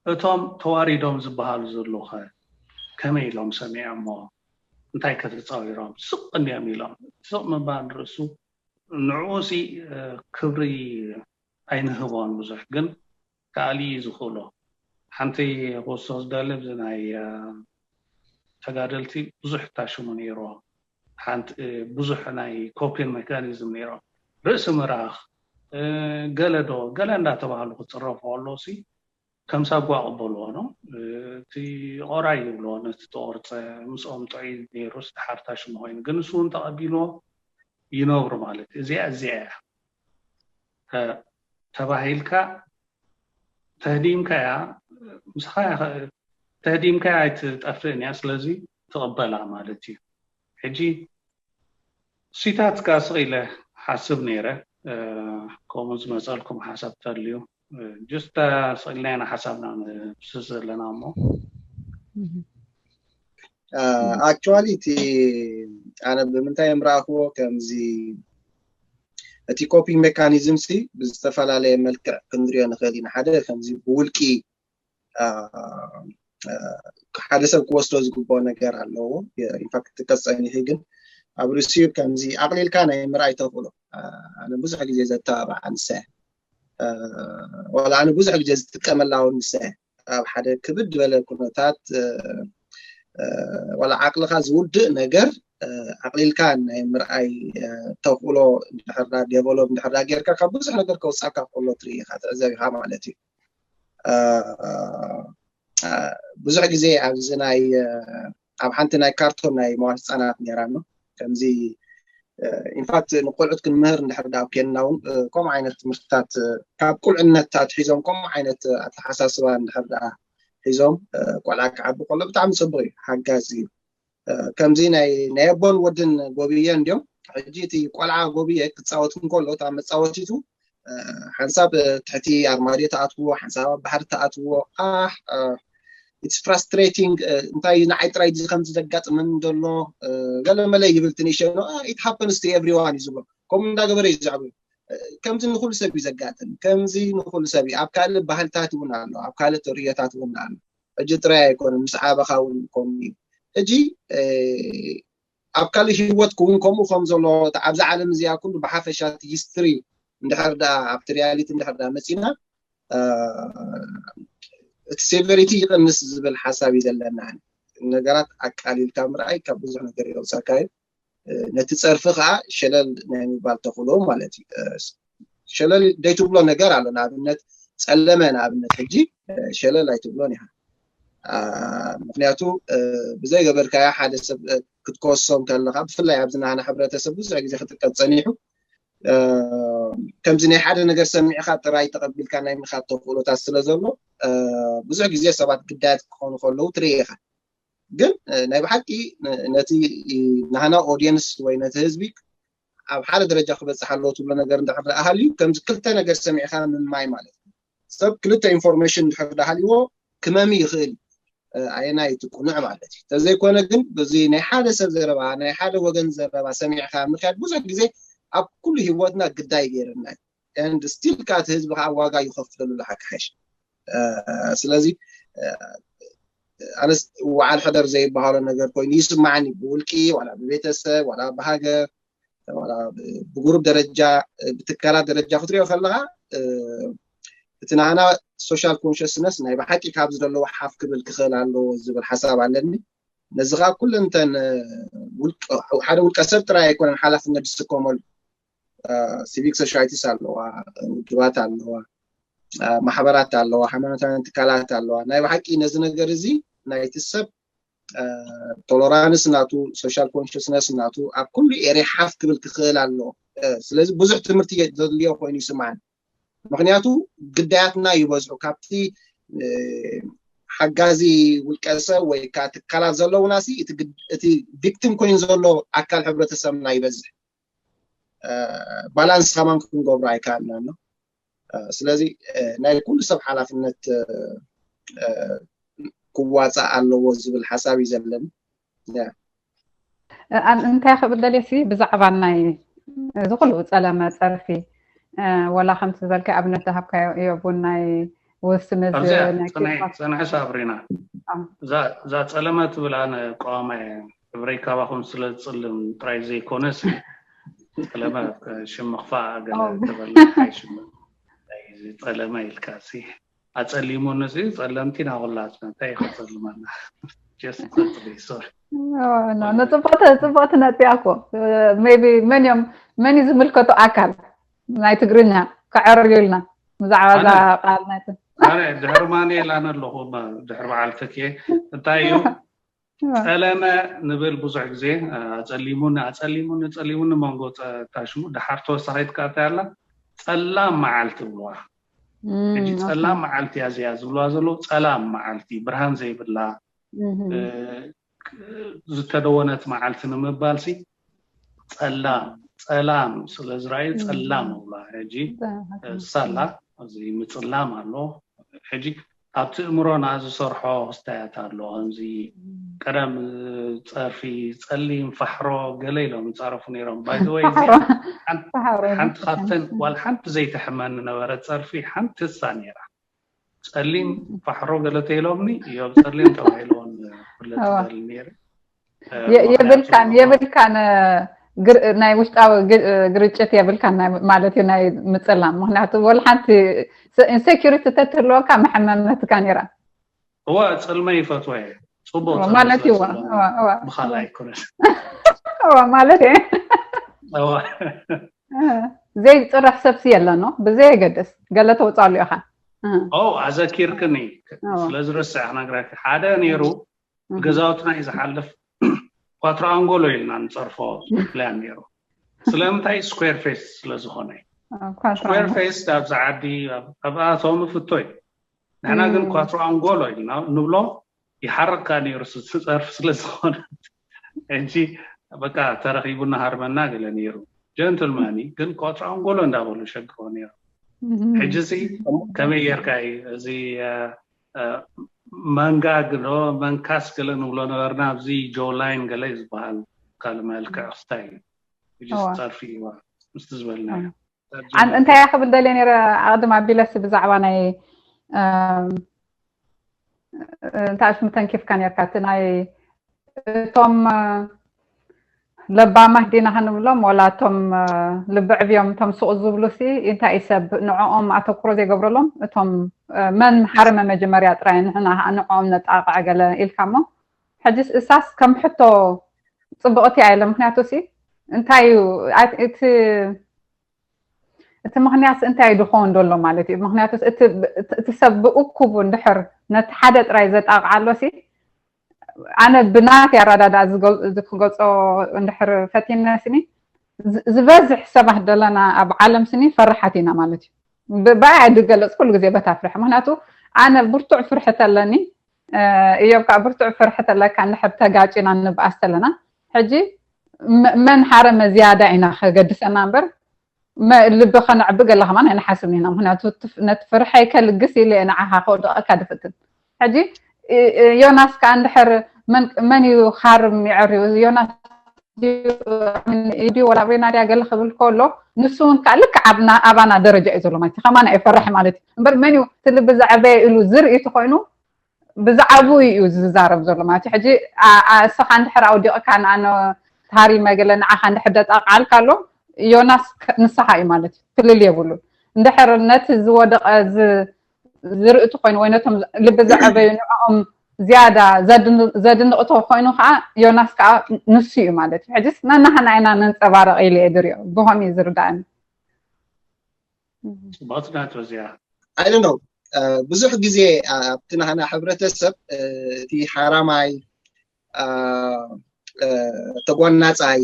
እቶም ተዋሪዶም ዝበሃሉ ዘለዉ ከ ከመይ ኢሎም ሰሚዖሞ? እንታይ ከ ተፃዊሮም? ስቕ እንዲዮም ኢሎም። ስቕ ምባል ርእሱ ንዕኡ ሲ ክብሪ ኣይንህቦን ብዙሕ ግን ከኣሊ እዩ ዝኽእሎ። ሓንቲ ክወስዶ ዝደሊ ብዚ ናይ ተጋደልቲ ብዙሕ ታሽሙ ነይርዎ። ሓንቲ ብዙሕ ናይ ኮፒን ሜካኒዝም ነይሮም። ርእሲ ምራኽ ገለ ዶ ገለ እንዳተባህሉ ክፅረፉ ከለዉ ሲ ከም ሳጓ ቅበልዎ ነው። እቲ ቆራይ ይብልዎ ነቲ ተቆርፀ ምስኦም ጥዑይ ነይሩስ ድሓር ታሽሙ ኮይኑ ግን ንሱ እውን ተቐቢልዎ ይነብሩ ማለት እዩ። እዚኣ እዚኣ እያ ተባሂልካ ተህዲምካያ ምስኻ ተህዲምካያ ኣይትጠፍእን እያ። ስለዚ ትቕበላ ማለት እዩ። ሕጂ ሲታት ከዓ ስቕ ኢለ ሓስብ ነይረ ከምኡ ዝመፀልኩም ሓሳብ ተልዩ ጅስት ስቕ ኢልና ኢና ሓሳብና ንፍስስ ዘለና እሞ ኣክቹዋሊ እቲ ኣነ ብምንታይ ምረኣኽዎ ከምዚ እቲ ኮፒ ሜካኒዝም ሲ ብዝተፈላለየ መልክዕ ክንሪኦ ንኽእል ኢና። ሓደ ከምዚ ብውልቂ ሓደ ሰብ ክወስዶ ዝግብኦ ነገር ኣለዎ። ኢንፋክት ጥቀስ ጸኒሑ ግን ኣብ ርእሲኡ ከምዚ ኣቕሊልካ ናይ ምርኣይ ተኽእሎ ኣነ ብዙሕ ግዜ ዘተባብዓ ንሳ ዋላ ኣነ ብዙሕ ግዜ ዝጥቀመላ እውን ንሳ ኣብ ሓደ ክብድ ዝበለ ኩነታት ዋላ ዓቕልኻ ዝውድእ ነገር ኣቕሊልካ ናይ ምርኣይ ተኽእሎ እንድሕርዳ ዴቨሎፕ እንድሕርዳ ጌርካ ካብ ብዙሕ ነገር ከውፃካ ከሎ ትርኢ ኢኻ ትዕዘብ ኢኻ ማለት እዩ። ብዙሕ ግዜ ኣብዚ ናይ ኣብ ሓንቲ ናይ ካርቶን ናይ መዋል ህፃናት ነይራ ኣሎ ከምዚ ኢንፋክት ንቆልዑት ክንምህር እንድሕር ዳ ኣብ ኬንና እውን ከምኡ ዓይነት ትምህርትታት ካብ ቁልዕነት ኣትሒዞም ከምኡ ዓይነት ኣተሓሳስባ እንድሕር ዳ ሒዞም ቆልዓ ክዓቢ ከሎ ብጣዕሚ ፅቡቅ እዩ፣ ሓጋዚ እዩ። ከምዚ ናይ ናይ ኣቦን ወድን ጎብየ እንዲዮም ሕጂ እቲ ቆልዓ ጎብየ ክፃወት እንከሎ እታ መፃወቲቱ ሓንሳብ ትሕቲ ኣርማድዮ ተኣትዎ፣ ሓንሳብ ኣብ ባሕሪ ተኣትዎ። ኣህ it's frustrating። እንታይ ንዓይ ጥራይ ከምዚ ዘጋጥመን ዘሎ ገለ መለ ይብል ትንሸኖ። It happens to everyone እዩ ዝብሎ። ከምኡ እንዳገበረ እዩ ዘዕብዮ። ከምዚ ንኩሉ ሰብ እዩ ዘጋጥም፣ ከምዚ ንኩሉ ሰብ እዩ። ኣብ ካልእ ባህልታት እውን ኣሎ፣ ኣብ ካልእ ተርእዮታት እውን ኣሎ። ሕጂ ጥራይ ኣይኮነን፣ ምስ ዓበኻ እውን ከምኡ እዩ። ሕጂ ኣብ ካልእ ህይወት ክውን ከምኡ ከም ዘሎ ኣብዚ ዓለም እዚኣ ኩሉ ብሓፈሻ እቲ ሂስትሪ እንድሕር ደኣ ኣብቲ ሪያሊቲ እንድሕር ደኣ መፂና እቲ ሴቨሪቲ ይቕንስ ዝብል ሓሳብ እዩ ዘለና። ነገራት ኣቃሊልካ ምርኣይ ካብ ብዙሕ ነገር ይወፀካ እዩ። ነቲ ፀርፊ ከዓ ሸለል ናይ ምባል ተኽእሎ ማለት እዩ። ሸለል ደይትብሎ ነገር ኣሎ። ንኣብነት ፀለመ፣ ንኣብነት ሕጂ ሸለል ኣይትብሎን ኢኻ። ምክንያቱ ብዘይገበርካዮ ሓደ ሰብ ክትከሶም ከለካ፣ ብፍላይ ኣብዚ ናህና ሕብረተሰብ ብዙሕ ግዜ ክጥቀም ፀኒሑ። ከምዚ ናይ ሓደ ነገር ሰሚዕካ ጥራይ ተቐቢልካ ናይ ምኻድ ተኽእሎታት ስለ ዘሎ፣ ብዙሕ ግዜ ሰባት ግዳያት ክኾኑ ከለዉ ትርኢ ኢኻ። ግን ናይ ብሓቂ ነቲ ናህና ኦዲየንስ ወይ ነቲ ህዝቢ ኣብ ሓደ ደረጃ ክበፅሕ ኣለዎ ትብሎ ነገር እንድሕር ደኣ ሃልዩ፣ ከምዚ ክልተ ነገር ሰሚዕካ ምምማይ ማለት እዩ። ሰብ ክልተ ኢንፎርሜሽን እንድሕር ደኣ ሃልይዎ ክመሚ ይኽእል እዩ። ኣየናይ እቲ ቁኑዕ ማለት እዩ። ተዘይኮነ ግን በዚ ናይ ሓደ ሰብ ዘረባ፣ ናይ ሓደ ወገን ዘረባ ሰሚዕካ ምክያድ ብዙሕ ግዜ ኣብ ኩሉ ህይወትና ግዳይ ገይርና እዩ። And ስቲል ከዓ እቲ ህዝቢ ከዓ ዋጋ ይኸፍለሉ ዝሓካሓሽ። ስለዚ ኣነስ ወዓል ሕደር ዘይበሃሎ ነገር ኮይኑ ይስማዓኒ፣ ብውልቂ ዋላ ብቤተሰብ ዋላ ብሃገር ዋላ ብጉሩብ ደረጃ፣ ብትካላት ደረጃ ክትሪኦ ከለካ፣ እቲ ናህና ሶሻል ኮንሽስነስ ናይ ብሓቂ ካብ ዝደለዎ ሓፍ ክብል ክኽእል ኣለዎ ዝብል ሓሳብ ኣለኒ። ነዚ ከዓ ኩለንተን ሓደ ውልቀ ሰብ ጥራይ ኣይኮነን ሓላፍነት ዝስከመሉ። ሲቪክ ሶሳይቲስ ኣለዋ፣ ውድባት ኣለዋ፣ ማሕበራት ኣለዋ፣ ሃይማኖታውያን ትካላት ኣለዋ። ናይ ብሓቂ ነዚ ነገር እዚ ናይቲ ሰብ ቶሎራንስ ናቱ፣ ሶሻል ኮንሽስነስ ናቱ ኣብ ኩሉ ኤርያ ሓፍ ክብል ክኽእል ኣለዎ። ስለዚ ብዙሕ ትምህርቲ ዘድልዮ ኮይኑ ይስምዓኒ። ምክንያቱ ግዳያትና ይበዝሑ፣ ካብቲ ሓጋዚ ውልቀ ሰብ ወይ ከዓ ትካላት ዘለውና ሲ እቲ ቪክቲም ኮይኑ ዘሎ ኣካል ሕብረተሰብና ይበዝሕ። ባላንስ ከማን ክንገብሮ ኣይከኣልናን። ስለዚ ናይ ኩሉ ሰብ ሓላፍነት ክዋፃእ ኣለዎ ዝብል ሓሳብ እዩ ዘለኒ። እንታይ ክብል ደልየ ሲ ብዛዕባ ናይ እዚ ኩሉ ፀለመ ፀርፊ፣ ወላ ከምቲ ዝበልካ ኣብነት ዝሃብካዮ እዮብ እውን ናይ ውስምዝ ፀንሐ ሳብሪና፣ እዛ ፀለመ ትብል ኣነ ቀዋማይ ሕብረይ ካባኹም ስለ ዝፅልም ጥራይ ዘይኮነስ፣ ጠለመ ሽም ምኽፋእ ገለ ተበላ። ሽም ጠለመ ኢልካ ሲ ኣፀሊሙኒ ሲ ጸለምቲ ናኹላትና እንታይ ከፀልመና? Just quickly, sorry. ንፅቡቅ ነጥቢ እኮ maybe መን እዮም መን እዩ ዝምልከቶ ኣካል ናይ ትግርኛ ከዐርዩልና ብዛዕባ እዛ ቃል ናይ ኣነ ድሕሪ ማንኤል ኣነ ኣለኹ ድሕሪ በዓል ተኬ እንታይ እዩ ጠለመ ንብል ብዙሕ ግዜ ኣፀሊሙኒ ኣፀሊሙኒ ፀሊሙኒ መንጎ ታሽሙ ድሓር ተወሳኺት ከኣ እንታይ ኣላ ፀላም መዓልቲ ብልዋ ሕጂ ፀላም መዓልቲ እያ እዚኣ ዝብልዋ ዘለዉ ፀላም መዓልቲ ብርሃን ዘይብላ ዝተደወነት መዓልቲ ንምባል ሲ ፀላም ፀላም ስለ ዝረኣዩ ፀላም ብላ ሕጂ ሳላ እዚ ምፅላም ኣሎ ሕጂ ኣብቲ እምሮና ዝሰርሖ ክስታያት ኣሎ ከምዚ ቀደም ፀርፊ ፀሊም ፋሕሮ ገለ ኢሎም ይፃረፉ ነይሮም ባይዘወይ ሓንቲ ካብተን ዋል ሓንቲ ዘይተሕመኒ ነበረ ፀርፊ ሓንቲ እሳ ነይራ ፀሊም ፋሕሮ ገለ ተይሎምኒ እዮብ ፀሊም ተባሂልዎን ኩለ ትበል ነይረ የብልካን የብልካን ናይ ውሽጣዊ ግርጭት የብልካን ማለት እዩ ናይ ምፅላም ምክንያቱ ወላ ሓንቲ ኢንሴኪሪቲ ተትህልወካ መሐመመትካ ነይራ እዋ ፅልመ ይፈትወ እየ ፅቡቅ ማለት እዩ ብካልእ ኣይኮነን ማለት እየ ዘይፅርሕ ሰብሲ የለኖ ብዘየገድስ ገለ ተውፃሉ ኢኻ ኣዘኪርክኒ ስለዝርስዕ ክነግረካ ሓደ ነይሩ ብገዛውትና እዩ ዝሓልፍ ኳትሮ ኣንጎሎ ኢልና ንፀርፎ ፕላን ነይሩ ስለምንታይ ስኩር ፌስ ስለዝኾነ ስኩር ፌስ ኣብዚ ዓዲ ኣብኣቶም ፍቶ እዩ ንሕና ግን ኳትሮ ኣንጎሎ ኢልና ንብሎ ይሓርቕካ ነይሩ ዝፀርፍ ስለዝኾነ እንጂ በቃ ተረኺቡና ሃርመና ገለ ነይሩ። ጀንትልማኒ ግን ቆጥራ ኣንጎሎ እንዳበሉ ሸግሮ ነይሩ። ሕጂ ሲ ከመይ ጌርካ እዩ እዚ መንጋግ ዶ መንካስ ገለ ንብሎ ነበርና ኣብዚ ጆ ላይን ገለ ዝበሃል ካልእ መልክዕ ክስታይ እዩ። ሕጂ ጸርፊ እዋ ምስቲ ዝበልናዮ እንታይ ክብል ደልየ ነይረ ኣቕድም ኣቢለሲ ብዛዕባ ናይ እንታይ ሽሙ ተንኪፍካ ነርካ እቲ ናይ እቶም ለባማት ዲና ክንብሎም ወላ እቶም ልቢ ዕብዮም እቶም ስቕ ዝብሉ ሲ እንታይ ሰብ ንዕኦም ኣተኩሮ ዘይገብረሎም እቶም መን ሓረመ መጀመርያ ጥራይ ንሕና ንዕኦም ነጣቕዕ ገለ ኢልካ እሞ ሕጂ እሳስ ከም ሕቶ ፅብቕቲ እያ ኢለ ምክንያቱ ሲ እንታይ እዩ እቲ እቲ ምክንያት እንታይ እዩ ድኸውን ዘሎ ማለት እዩ ምክንያቱ እቲ ሰብ ብእኩቡ እንድሕር ነቲ ሓደ ጥራይ ዘጣቕዓሎ ሲ ኣነ ብናት ኣረዳዳ ክገልፆ እንድሕር ፈቲነ ስኒ ዝበዝሕ ሰባት ዘለና ኣብ ዓለም ስኒ ፈራሓት ኢና ማለት እዩ ብኣይ ድገለፅ ኩሉ ግዜ በታ ፍርሒ ምክንያቱ ኣነ ብርቱዕ ፍርሒ ተለኒ እዮብ ከዓ ብርቱዕ ፍርሒ ተለካ እንድሕር ተጋጭና ንብኣስ ተለና ሕጂ መን ሓረመ ዝያዳ ኢና ከገድሰና እምበር ልቢ ከነዕቢ ገለ ከማን ኣይንሓስብን ኢና ምክንያቱ ነቲ ፍርሐይ ከልግስ ኢለ ንዓኻ ከወድቐካ ድፍትን ሕጂ ዮናስ ከዓ እንድሕር መን እዩ ሃርም ይዕርዩ ዮናስ ድዩ ወላ ኣበይና ድያ ገለ ክብል ከሎ ንሱ እውን ከዓ ልክዕ ኣባና ደረጃ እዩ ዘሎ ማለት ከማን ኣይፈርሕ ማለት እዩ እምበር መን እዩ እቲ ልቢ ዘዕበየ ኢሉ ዝርኢ ተኮይኑ ብዛዕባኡ እዩ ዝዛረብ ዘሎ ማለት እዩ ሕጂ እስኻ እንድሕር ኣውዲቕካ ንኣነ ሃሪመ ገለ ንዓኻ እንድሕር ደጣቕዓልካ ኣሎ ዮናስ ንስኻ እዩ ማለት እዩ ፍልል የብሉን እንድሕር ነቲ ዝወደቐ ዝርኢ ተኮይኑ ወይ ነቶም ልቢ ዘዕበዩ ንዕኦም ዝያዳ ዘድንቕ ተኮይኑ ከዓ ዮናስ ከዓ ንሱ እዩ ማለት እዩ ሕጂስ ነናህና ኢና ነንፀባረቕ ኢለ እየ ዝሪኦ ብኸም እዩ ዝርዳእኒ ጽቡቕቲ ናቶ እዚኣ I don't know ብዙሕ ግዜ ኣብቲ ናህና ሕብረተሰብ እቲ ሓራማይ ተጓናፃይ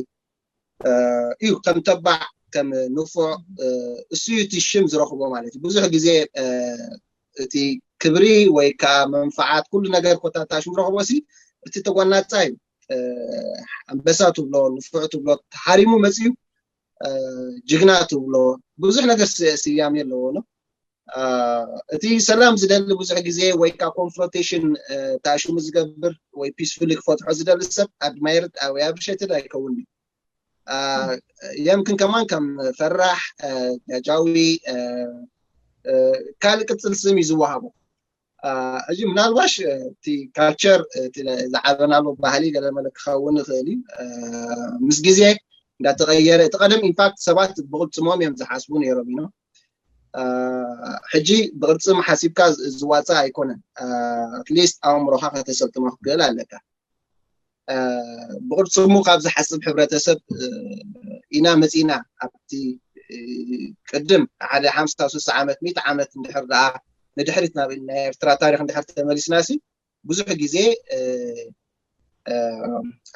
እዩ ከም ተባዕ ከም ንፉዕ እሱ እዩ እቲ ሽም ዝረኽቦ ማለት እዩ ብዙሕ ግዜ እቲ ክብሪ ወይ ከዓ መንፈዓት ኩሉ ነገር ኮታታ ሽም ረኽቦ ሲ እቲ ተጓናፃይ እዩ ኣንበሳ ትብሎ ንፉዕ ትብሎ ተሓሪሙ መፅዩ ጅግና ትብሎ ብዙሕ ነገር ስያሜ ኣለዎ ነው እቲ ሰላም ዝደሊ ብዙሕ ግዜ ወይ ከዓ ኮንፍሮንቴሽን ታሽሙ ዝገብር ወይ ፒስፉሊ ክፈትሖ ዝደሊ ሰብ ኣድማይርድ ወይ ኣብርሸትድ ኣይከውን የምክን ከማን ከም ፈራሕ ጃጃዊ ካልእ ቅፅል ስም እዩ ዝወሃቦ ሕጂ ምናልባሽ እቲ ካልቸር ዝዓበናሉ ባህሊ ገለመለ ክኸውን ይኽእል እዩ ምስ ግዜ እንዳተቀየረ እቲ ቀደም ኢንፋክት ሰባት ብቅልፅሞም እዮም ዝሓስቡ ነይሮም ኢና ሕጂ ብቅልፅም ሓሲብካ ዝዋፃእ ኣይኮነን ኣትሊስት ኣእምሮካ ከተሰልጥኖ ክትክእል ኣለካ ብቅልፅሙ ካብ ዝሓስብ ሕብረተሰብ ኢና መፂና ኣብቲ ቅድም ሓደ ሓምሳ ስሳ ዓመት ሚት ዓመት እንድሕር ደኣ ንድሕሪት ናብ ናይ ኤርትራ ታሪክ እንድሕር ተመሊስና ሲ ብዙሕ ግዜ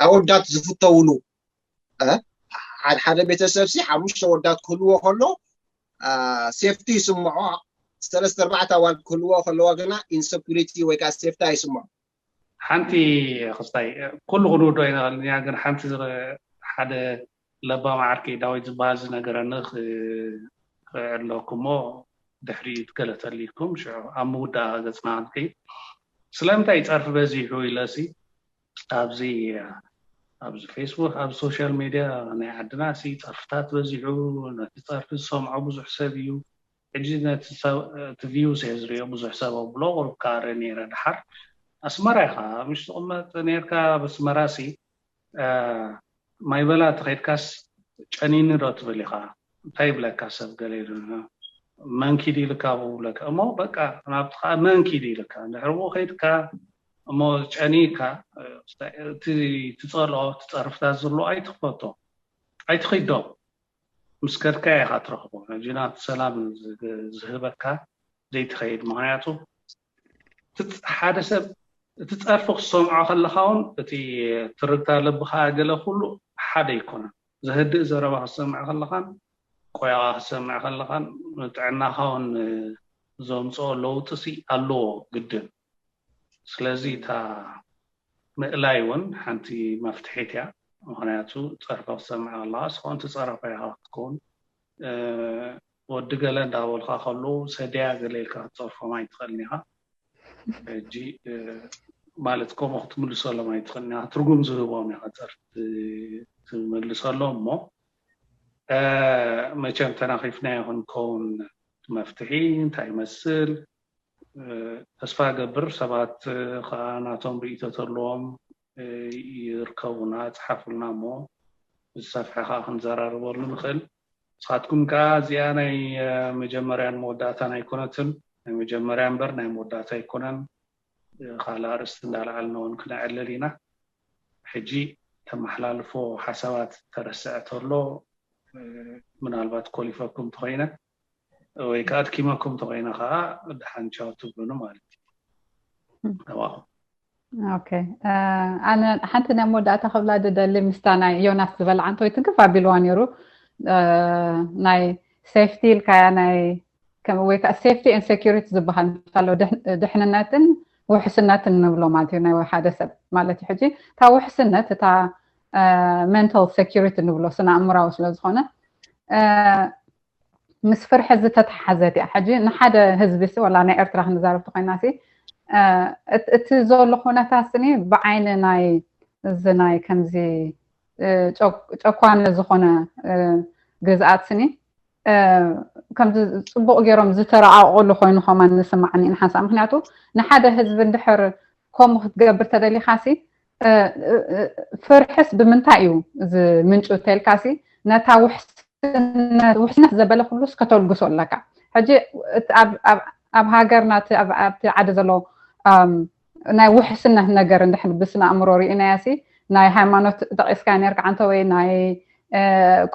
ኣወዳት ዝፍተውሉ ሓደ ሓደ ቤተሰብ ሲ ሓሙሽተ ወዳት ክህልዎ ከሎ ሴፍቲ ይስምዖ ሰለስተ ኣርባዕተ ኣዋልድ ክህልዎ ከለዋ ግና ኢንሰኩሪቲ ወይ ከዓ ሴፍቲ ኣይስምዖ ሓንቲ ክስታይ ኩሉ ክንውዶ ይንኽእል እያ ግን ሓንቲ ሓደ ለባም ዓርከይ ዳዊት ዝበሃል ዝነገረኒ ክዕለኩሞ ድሕሪኡ ትገለተልኩም ሽዑ ኣብ ምውዳእ ገፅና ክንከይድ ስለምንታይ ፀርፊ በዚሑ ኢለሲ ኣብዚ ኣብዚ ፌስቡክ ኣብ ሶሻል ሚድያ ናይ ዓድና ሲ ፀርፍታት በዚሑ ነቲ ፀርፊ ዝሰምዖ ብዙሕ ሰብ እዩ ሕጂ ነቲ ቪውስ እየ ዝሪኦ ብዙሕ ሰብ ኣብሎ ቁሩብ ካረ ነይረ ድሓር ኣስመራ ኢኻ ምሽ ትቕመጥ ነርካ ኣብ ኣስመራ ሲ ማይ በላ ተኸድካስ ጨኒኒ ዶ ትብል ኢኻ እንታይ ይብለካ ሰብ ገለ መንኪድ ኢልካ ብብለካ እሞ በቃ ናብቲ ከዓ መንኪድ ኢልካ እንድሕር ብኡ ከይድካ እሞ ጨኒካ እቲ ትፀልኦ ትፀርፍታት ዘሎ ኣይትክፈቶ ኣይትኺዶ ምስ ከድካ ኢኻ ትረኽቦ ሕጂ ናብቲ ሰላም ዝህበካ ዘይትኸይድ ምክንያቱ ሓደ ሰብ እቲ ፀርፊ ክትሰምዖ ከለካ እውን እቲ ትርግታ ልብካ ገለ ኩሉ ሓደ ኣይኮነን ዘህድእ ዘረባ ክትሰምዕ ከለካን ቆያቃ ክትሰምዕ ከለካን ንጥዕናካ እውን ዘምፅኦ ለውጢ ሲ ኣለዎ ግድን ስለዚ እታ ምእላይ እውን ሓንቲ መፍትሒት እያ ምክንያቱ ጸርፊ ክሰምዕ ከለካ ስኮንቲ ጸረፋ ኢኻ ክትከውን። ወዲ ገለ እንዳበልካ ከለዉ ሰድያ ገለ ኢልካ ክትጸርፎም ኣይትኽእልን ኢኻ። ሕጂ ማለት ከምኡ ክትምልሰሎም ኣይትኽእልን ኢኻ። ትርጉም ዝህቦም ኢኻ ጸርፊ ትመልሰሎም እሞ መቸም ተናኺፍናዮ ክንከውን መፍትሒ እንታይ ይመስል? ተስፋ ገብር ሰባት ከዓ ናቶም ርእይቶ ተለዎም ይርከቡና፣ ጸሓፉልና እሞ ብዝሰፍሐ ከዓ ክንዘራርበሉ ንኽእል። ንስኻትኩም ከዓ እዚኣ ናይ መጀመርያን መወዳእታን ኣይኮነትን። ናይ መጀመርያ እምበር ናይ መወዳእታ ኣይኮነን። ካልእ ኣርእስቲ እንዳለዓልና እውን ክነዕልል ኢና። ሕጂ ተመሓላልፎ ሓሳባት ተረስዐ ተሎ ምናልባት ኮሊፈኩም ተኾይነ ወይ ከዓ ኣድኪመኩም ተኾይነ ከዓ ደሓን ቻው ትብሉኒ ማለት እዩ። ኦኬ፣ ኣነ ሓንቲ ናይ መወዳእታ ክብላ ድደሊ ምስታ ናይ ዮናስ ዝበልዓ እንተወይ ትንክፍ ኣቢልዋ ነይሩ። ናይ ሴፍቲ ኢልካያ ናይ ወይ ከዓ ሴፍቲ ን ሴኪሪቲ ዝበሃል ኣሎ፣ ድሕንነትን ውሕስነትን ንብሎ ማለት እዩ። ናይ ሓደ ሰብ ማለት እዩ። ሕጂ እታ ውሕስነት እታ ሜንታል ሴኪሪቲ ንብሎ ስነ ኣእምራዊ ስለዝኾነ ምስ ፍርሒ ዝተተሓዘት እያ። ሕጂ ንሓደ ህዝቢ ሲ ወላ ናይ ኤርትራ ክንዛረብ ተኮይና ሲ እቲ ዘሎ ኩነታት ስኒ ብዓይኒ ናይ እዚ ናይ ከምዚ ጨኳነ ዝኾነ ግዝኣት ስኒ ከምዚ ፅቡቕ ገይሮም ዝተረቃቐሉ ኮይኑ ከማን ንስማዓኒ ንሓንሳእ። ምክንያቱ ንሓደ ህዝቢ እንድሕር ከምኡ ክትገብር ተደሊኻ ሲ ፍርሕስ ብምንታይ እዩ እዚ ምንጩ ተልካ ሲ ነታ ውሕስነት ዘበለ ኩሉስ ከተልግሶ ኣለካ። ሕጂ ኣብ ሃገርና ኣብቲ ዓዲ ዘሎ ናይ ውሕስነት ነገር እንድሕር ብስነ ኣእምሮ ርኢናያ ሲ ናይ ሃይማኖት ጠቂስካ ነርካ ዓንተ ወይ ናይ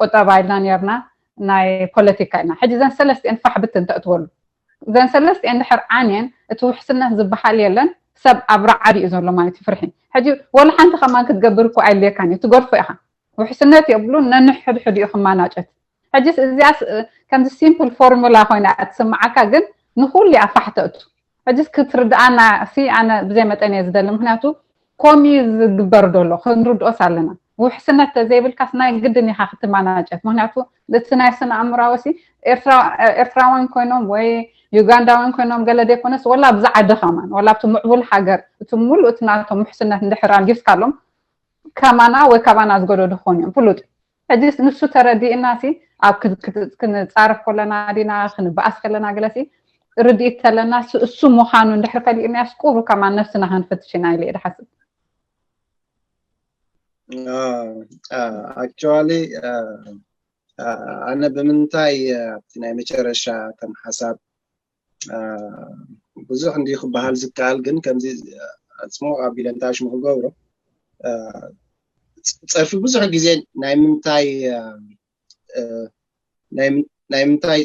ቁጠባ ኢልና ነርና ናይ ፖለቲካ ኢልና። ሕጂ ዘን ሰለስቲአን ፋሕብት እንተእትወሉ ዘን ሰለስቲአን እንድሕር ዓንየን እቲ ውሕስነት ዝበሃል የለን። ሰብ ኣብ ራዓዲ እዩ ዘሎ ማለት እዩ ፍርሒ። ሕጂ ወላ ሓንቲ ከማን ክትገብር እኮ ኣይድልየካን እዩ፣ ትገድፎ ኢኻ። ውሕስነት የብሉን፣ ነንሕድሕድ እዩ ክማናጨት። ሕጂስ እዚኣስ ከምዚ ሲምፕል ፎርሙላ ኮይና እያ ትስምዓካ፣ ግን ንኹሉ እያ ፋሕ ተእቱ። ሕጂስ ክትርድኣና ሲ ኣነ ብዘይ መጠን እየ ዝደሊ፣ ምክንያቱ ከምኡ እዩ ዝግበር ዘሎ፣ ክንርድኦስ ኣለና። ውሕስነት ተዘይብልካስ ናይ ግድን ኢኻ ክትማናጨት፣ ምክንያቱ እቲ ናይ ስነ ኣእምራዊ ሲ ኤርትራውያን ኮይኖም ወይ ዩጋንዳውያን ኮይኖም ገለ ዘይኮነስ ወላ ኣብዚ ዓዲ ከማን ወላ ኣብቲ ምዕቡል ሃገር እቲ ሙሉእ እቲ ናቶም ውሕስነት እንድሕር ኣልጊስካሎም ከማና ወይ ካባና ዝገደዱ ክኾኑ እዮም ፍሉጥ። ሕጂስ ንሱ ተረዲእና ሲ ኣብ ክንጻረፍ ከለና ዲና ክንበኣስ ከለና ገለ ሲ ርድኢት ተለና እሱ ምዃኑ እንድሕር ፈሊጥናያስ ቁሩ ከማን ነፍስና ክንፍትሽ ኢና ኢለ እየ ዝሓስብ። ኣክቹዋሊ ኣነ ብምንታይ ኣብቲ ናይ መጨረሻ ከም ሓሳብ ብዙሕ እንዲ ክበሃል ዝከኣል ግን ከምዚ ኣፅሞ ኣቢለ እንታሽሙ ክገብሮ ፀርፊ ብዙሕ ግዜ ናይ ምንታይ ናይ ምንታይ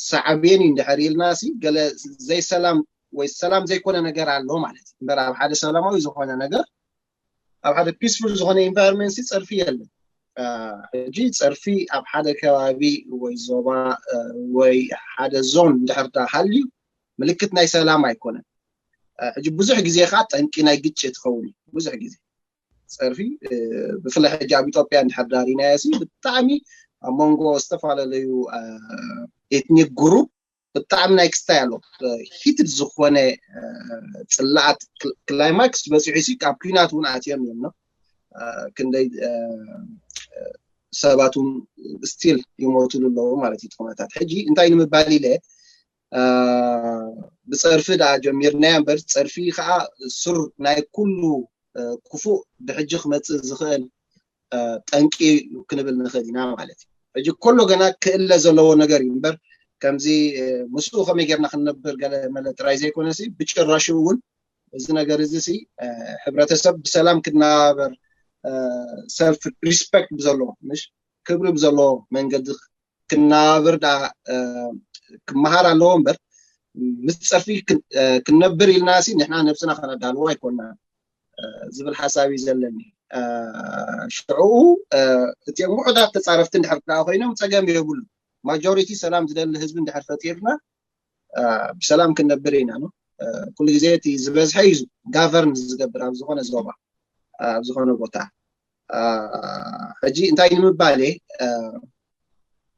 ሳዕቤን እዩ እንድሕር ኢልና ሲ ገለ ዘይሰላም ወይ ሰላም ዘይኮነ ነገር ኣሎ ማለት እዩ እምበር ኣብ ሓደ ሰላማዊ ዝኾነ ነገር ኣብ ሓደ ፒስፉል ዝኾነ ኢንቫይሮንመንት ሲ ፀርፊ የለን። ሕጂ ፀርፊ ኣብ ሓደ ከባቢ ወይ ዞባ ወይ ሓደ ዞን እንድሕር ዳ ሃልዩ ምልክት ናይ ሰላም ኣይኮነን። ሕጂ ብዙሕ ግዜ ከዓ ጠንቂ ናይ ግጭት ይኸውን እዩ። ብዙሕ ግዜ ፀርፊ ብፍላይ ሕጂ ኣብ ኢትዮጵያ እንድሕር ዳሪናዮ ሲ ብጣዕሚ ኣብ መንጎ ዝተፈላለዩ ኤትኒክ ግሩፕ ብጣዕሚ ናይ ክስታይ ኣሎ። ሂትድ ዝኾነ ፅላኣት ክላይማክስ በፂሑ ሲ ካብ ኩናት እውን ኣትዮም እዮም ነው ክንደይ ሰባት እውን ስቲል ይሞቱሉ ኣለዉ ማለት እዩ። ኩነታት ሕጂ እንታይ ንምባል ኢለ ብፀርፊ ደኣ ጀሚርናዮ እምበር ፀርፊ ከዓ ሱር ናይ ኩሉ ክፉእ ብሕጂ ክመፅእ ዝኽእል ጠንቂ ክንብል ንኽእል ኢና ማለት እዩ። ሕጂ ከሎ ገና ክእለ ዘለዎ ነገር እዩ እምበር ከምዚ ምስኡ ከመይ ጌርና ክንነብር ገለ መለ ጥራይ ዘይኮነሲ ብጭራሹ እውን እዚ ነገር እዚ ሲ ሕብረተሰብ ብሰላም ክነባበር ሰልፍ ሪስፐክት ብዘለዎ ምሽ ክብሪ ብዘለዎ መንገዲ ክነባብር ዳ ክመሃር ኣለዎ እምበር ምስ ፀርፊ ክንነብር ኢልና ሲ ንሕና ነብስና ከነዳልዎ ኣይኮንና ዝብል ሓሳብ እዩ ዘለኒ። ሽዑ እቲኦም ውሑዳት ተፃረፍቲ እንድሕር ዳ ኮይኖም ፀገም የብሉ። ማጆሪቲ ሰላም ዝደሊ ህዝቢ እንድሕር ፈጢርና ብሰላም ክንነብር ኢና ነው። ኩሉ ግዜ እቲ ዝበዝሐ እዩ ጋቨርን ዝገብር ኣብ ዝኾነ ዞባ ኣብ ዝኾነ ቦታ ሕጂ እንታይ ንምባል እየ፣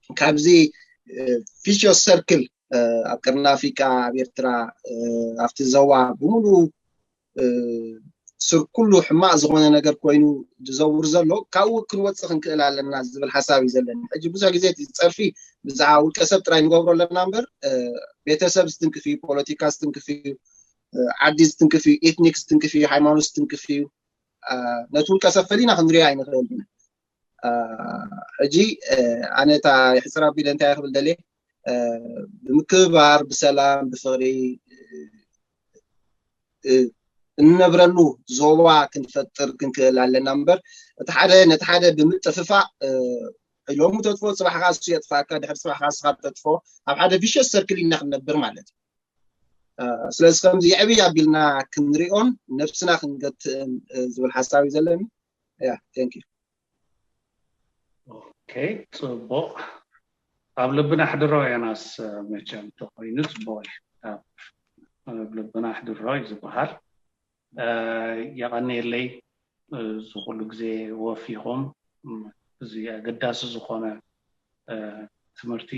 ካብዚ ቪሽየስ ሰርክል ኣብ ቀርኒ ኣፍሪቃ፣ ኣብ ኤርትራ፣ ኣብቲ ዘዋ ብምሉ ስር ኩሉ ሕማቕ ዝኾነ ነገር ኮይኑ ዝዘውር ዘሎ፣ ካብኡ ክንወፅእ ክንክእል ኣለና ዝብል ሓሳብ እዩ ዘለኒ። ሕጂ ብዙሕ ግዜ እቲ ፀርፊ ብዛዕባ ውልቀ ሰብ ጥራይ ንገብሮ ኣለና እምበር፣ ቤተሰብ ዝትንክፍ እዩ፣ ፖለቲካ ዝትንክፍ እዩ፣ ዓዲ ዝትንክፍ እዩ፣ ኤትኒክ ዝትንክፍ እዩ፣ ሃይማኖት ዝትንክፍ እዩ። ነቲ ውልቀ ሰብ ፈሊና ክንሪኦ ኣይንኽእል ኢና። ሕጂ ኣነ እታ የሕፅር ኣቢለ እንታይ ክብል ደልየ፣ ብምክብባር፣ ብሰላም፣ ብፍቕሪ እንነብረሉ ዞባ ክንፈጥር ክንክእል ኣለና እምበር፣ እቲ ሓደ ነቲ ሓደ ብምጥፍፋእ፣ ሎሚ ተጥፎ፣ ፅባሕ ከዓ እሱ የጥፋእካ፣ ድሕሪ ፅባሕ ከዓ እስኻ ተጥፎ፣ ኣብ ሓደ ቪሽየስ ሰርክል ኢና ክንነብር ማለት እዩ። ስለዚ ከምዚ የዕብይ ኣቢልና ክንሪኦን ነብስና ክንገትእን ዝብል ሓሳብ እዩ ዘለኒ። ያ፣ ቴንክ ዩ። ኦኬ፣ ፅቡቕ። ኣብ ልብና ኣሕድሮ። ዮናስ፣ መቸም ተኮይኑ ፅቡቕ እዩ። ኣብ ልብና ኣሕድሮ እዩ ዝበሃል። የቐንየለይ፣ እዚ ኩሉ ግዜ ወፊኹም እዚ ኣገዳሲ ዝኾነ ትምህርቲ፣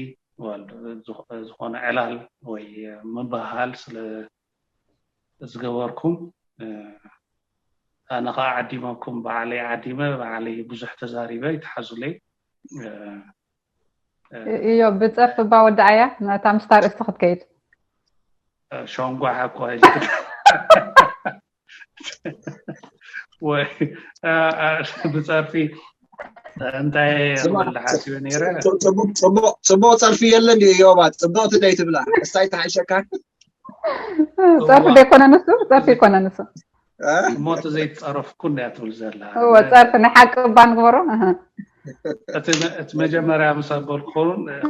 ዝኾነ ዕላል ወይ ምብህሃል ስለ ዝገበርኩም፣ ኣነ ከዓ ዓዲመኩም፣ ባዕለይ ዓዲመ፣ ባዕለይ ብዙሕ ተዛሪበ፣ ይትሓዙለይ። እዮ፣ ብፀርፊ እባ ወዳኣያ፣ ነታ ምስታ ርእስቲ ክትከይድ። ሸንጓሕ እኮ ኢሉ ወይ ብፀርፊ እንታይ ክብል ሓሲበ ነይረ። ፅቡቕ ፀርፊ የለን ድዩ ዮባ? ፅብቕቲ ደይ ትብላ እስታይ ተሓይሸካ። ፀርፊ ደይኮነ ንሱ፣ ፀርፊ ይኮነ ንሱ። እሞ እቲ ዘይትፀረፍኩ እንድያ ትብል ዘላ። እወ፣ ፀርፊ ናይ ሓቂ እባ ንግበሮ። እቲ መጀመርያ ምስ ኣበልኩ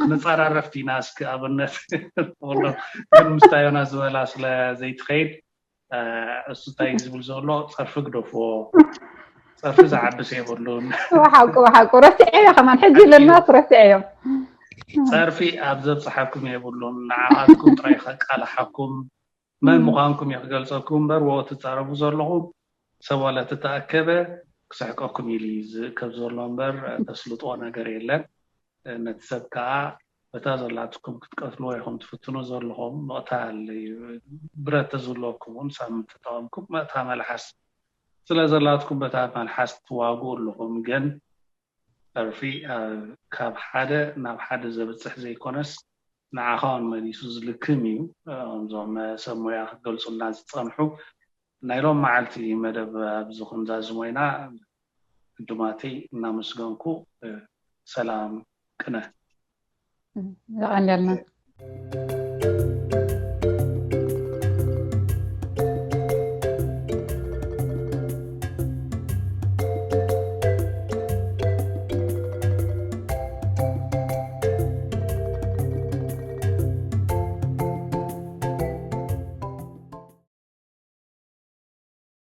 ክንፀራረፍ ዲና እስኪ ኣብነት፣ ግን ምስታ ዮና ዝበላ ስለ ዘይትኸይድ፣ እሱ እንታይ ዝብል ዘሎ፣ ፀርፊ ግደፍዎ፣ ፀርፊ ዝዓብስ የብሉን። ሓቁ ሓቁ፣ ረሲዐዮ ከማን፣ ሕጂ ለናት ረሲዐዮ። ፀርፊ ኣብ ዘብፅሓኩም የብሉን፣ ንዓኻትኩም ጥራይ ከቃልሓኩም፣ መን ምዃንኩም እዩ ክገልፀኩም እምበር፣ ወ ትፃረፉ ዘለኹም ሰብ ዋላ ተተኣከበ ክስሕቀኩም ኢሉ እዩ ዝእከብ ዘሎ እምበር፣ ተስልጥዎ ነገር የለን። ነቲ ሰብ ከዓ በታ ዘላትኩም ክትቀትልዎ ኢኹም ትፍትኑ ዘለኹም። ምቕታል እዩ። ብረት ተዝህልወኩም እውን ሳብ ምተጠቐምኩም፣ በታ መልሓስ ስለ ዘላትኩም በታ መልሓስ ትዋግኡ ኣለኹም። ግን ፀርፊ ካብ ሓደ ናብ ሓደ ዘብፅሕ ዘይኮነስ ንዓኻ እውን መሊሱ ዝልክም እዩ። እዞም ሰብ ሞያ ክገልፁልና ዝፀንሑ ናይ ሎም መዓልቲ መደብ ኣብዚ ክንዛዝሞ ኢና። ዕዱማተይ እናመስገንኩ ሰላም ቅነ። የቐንየልና።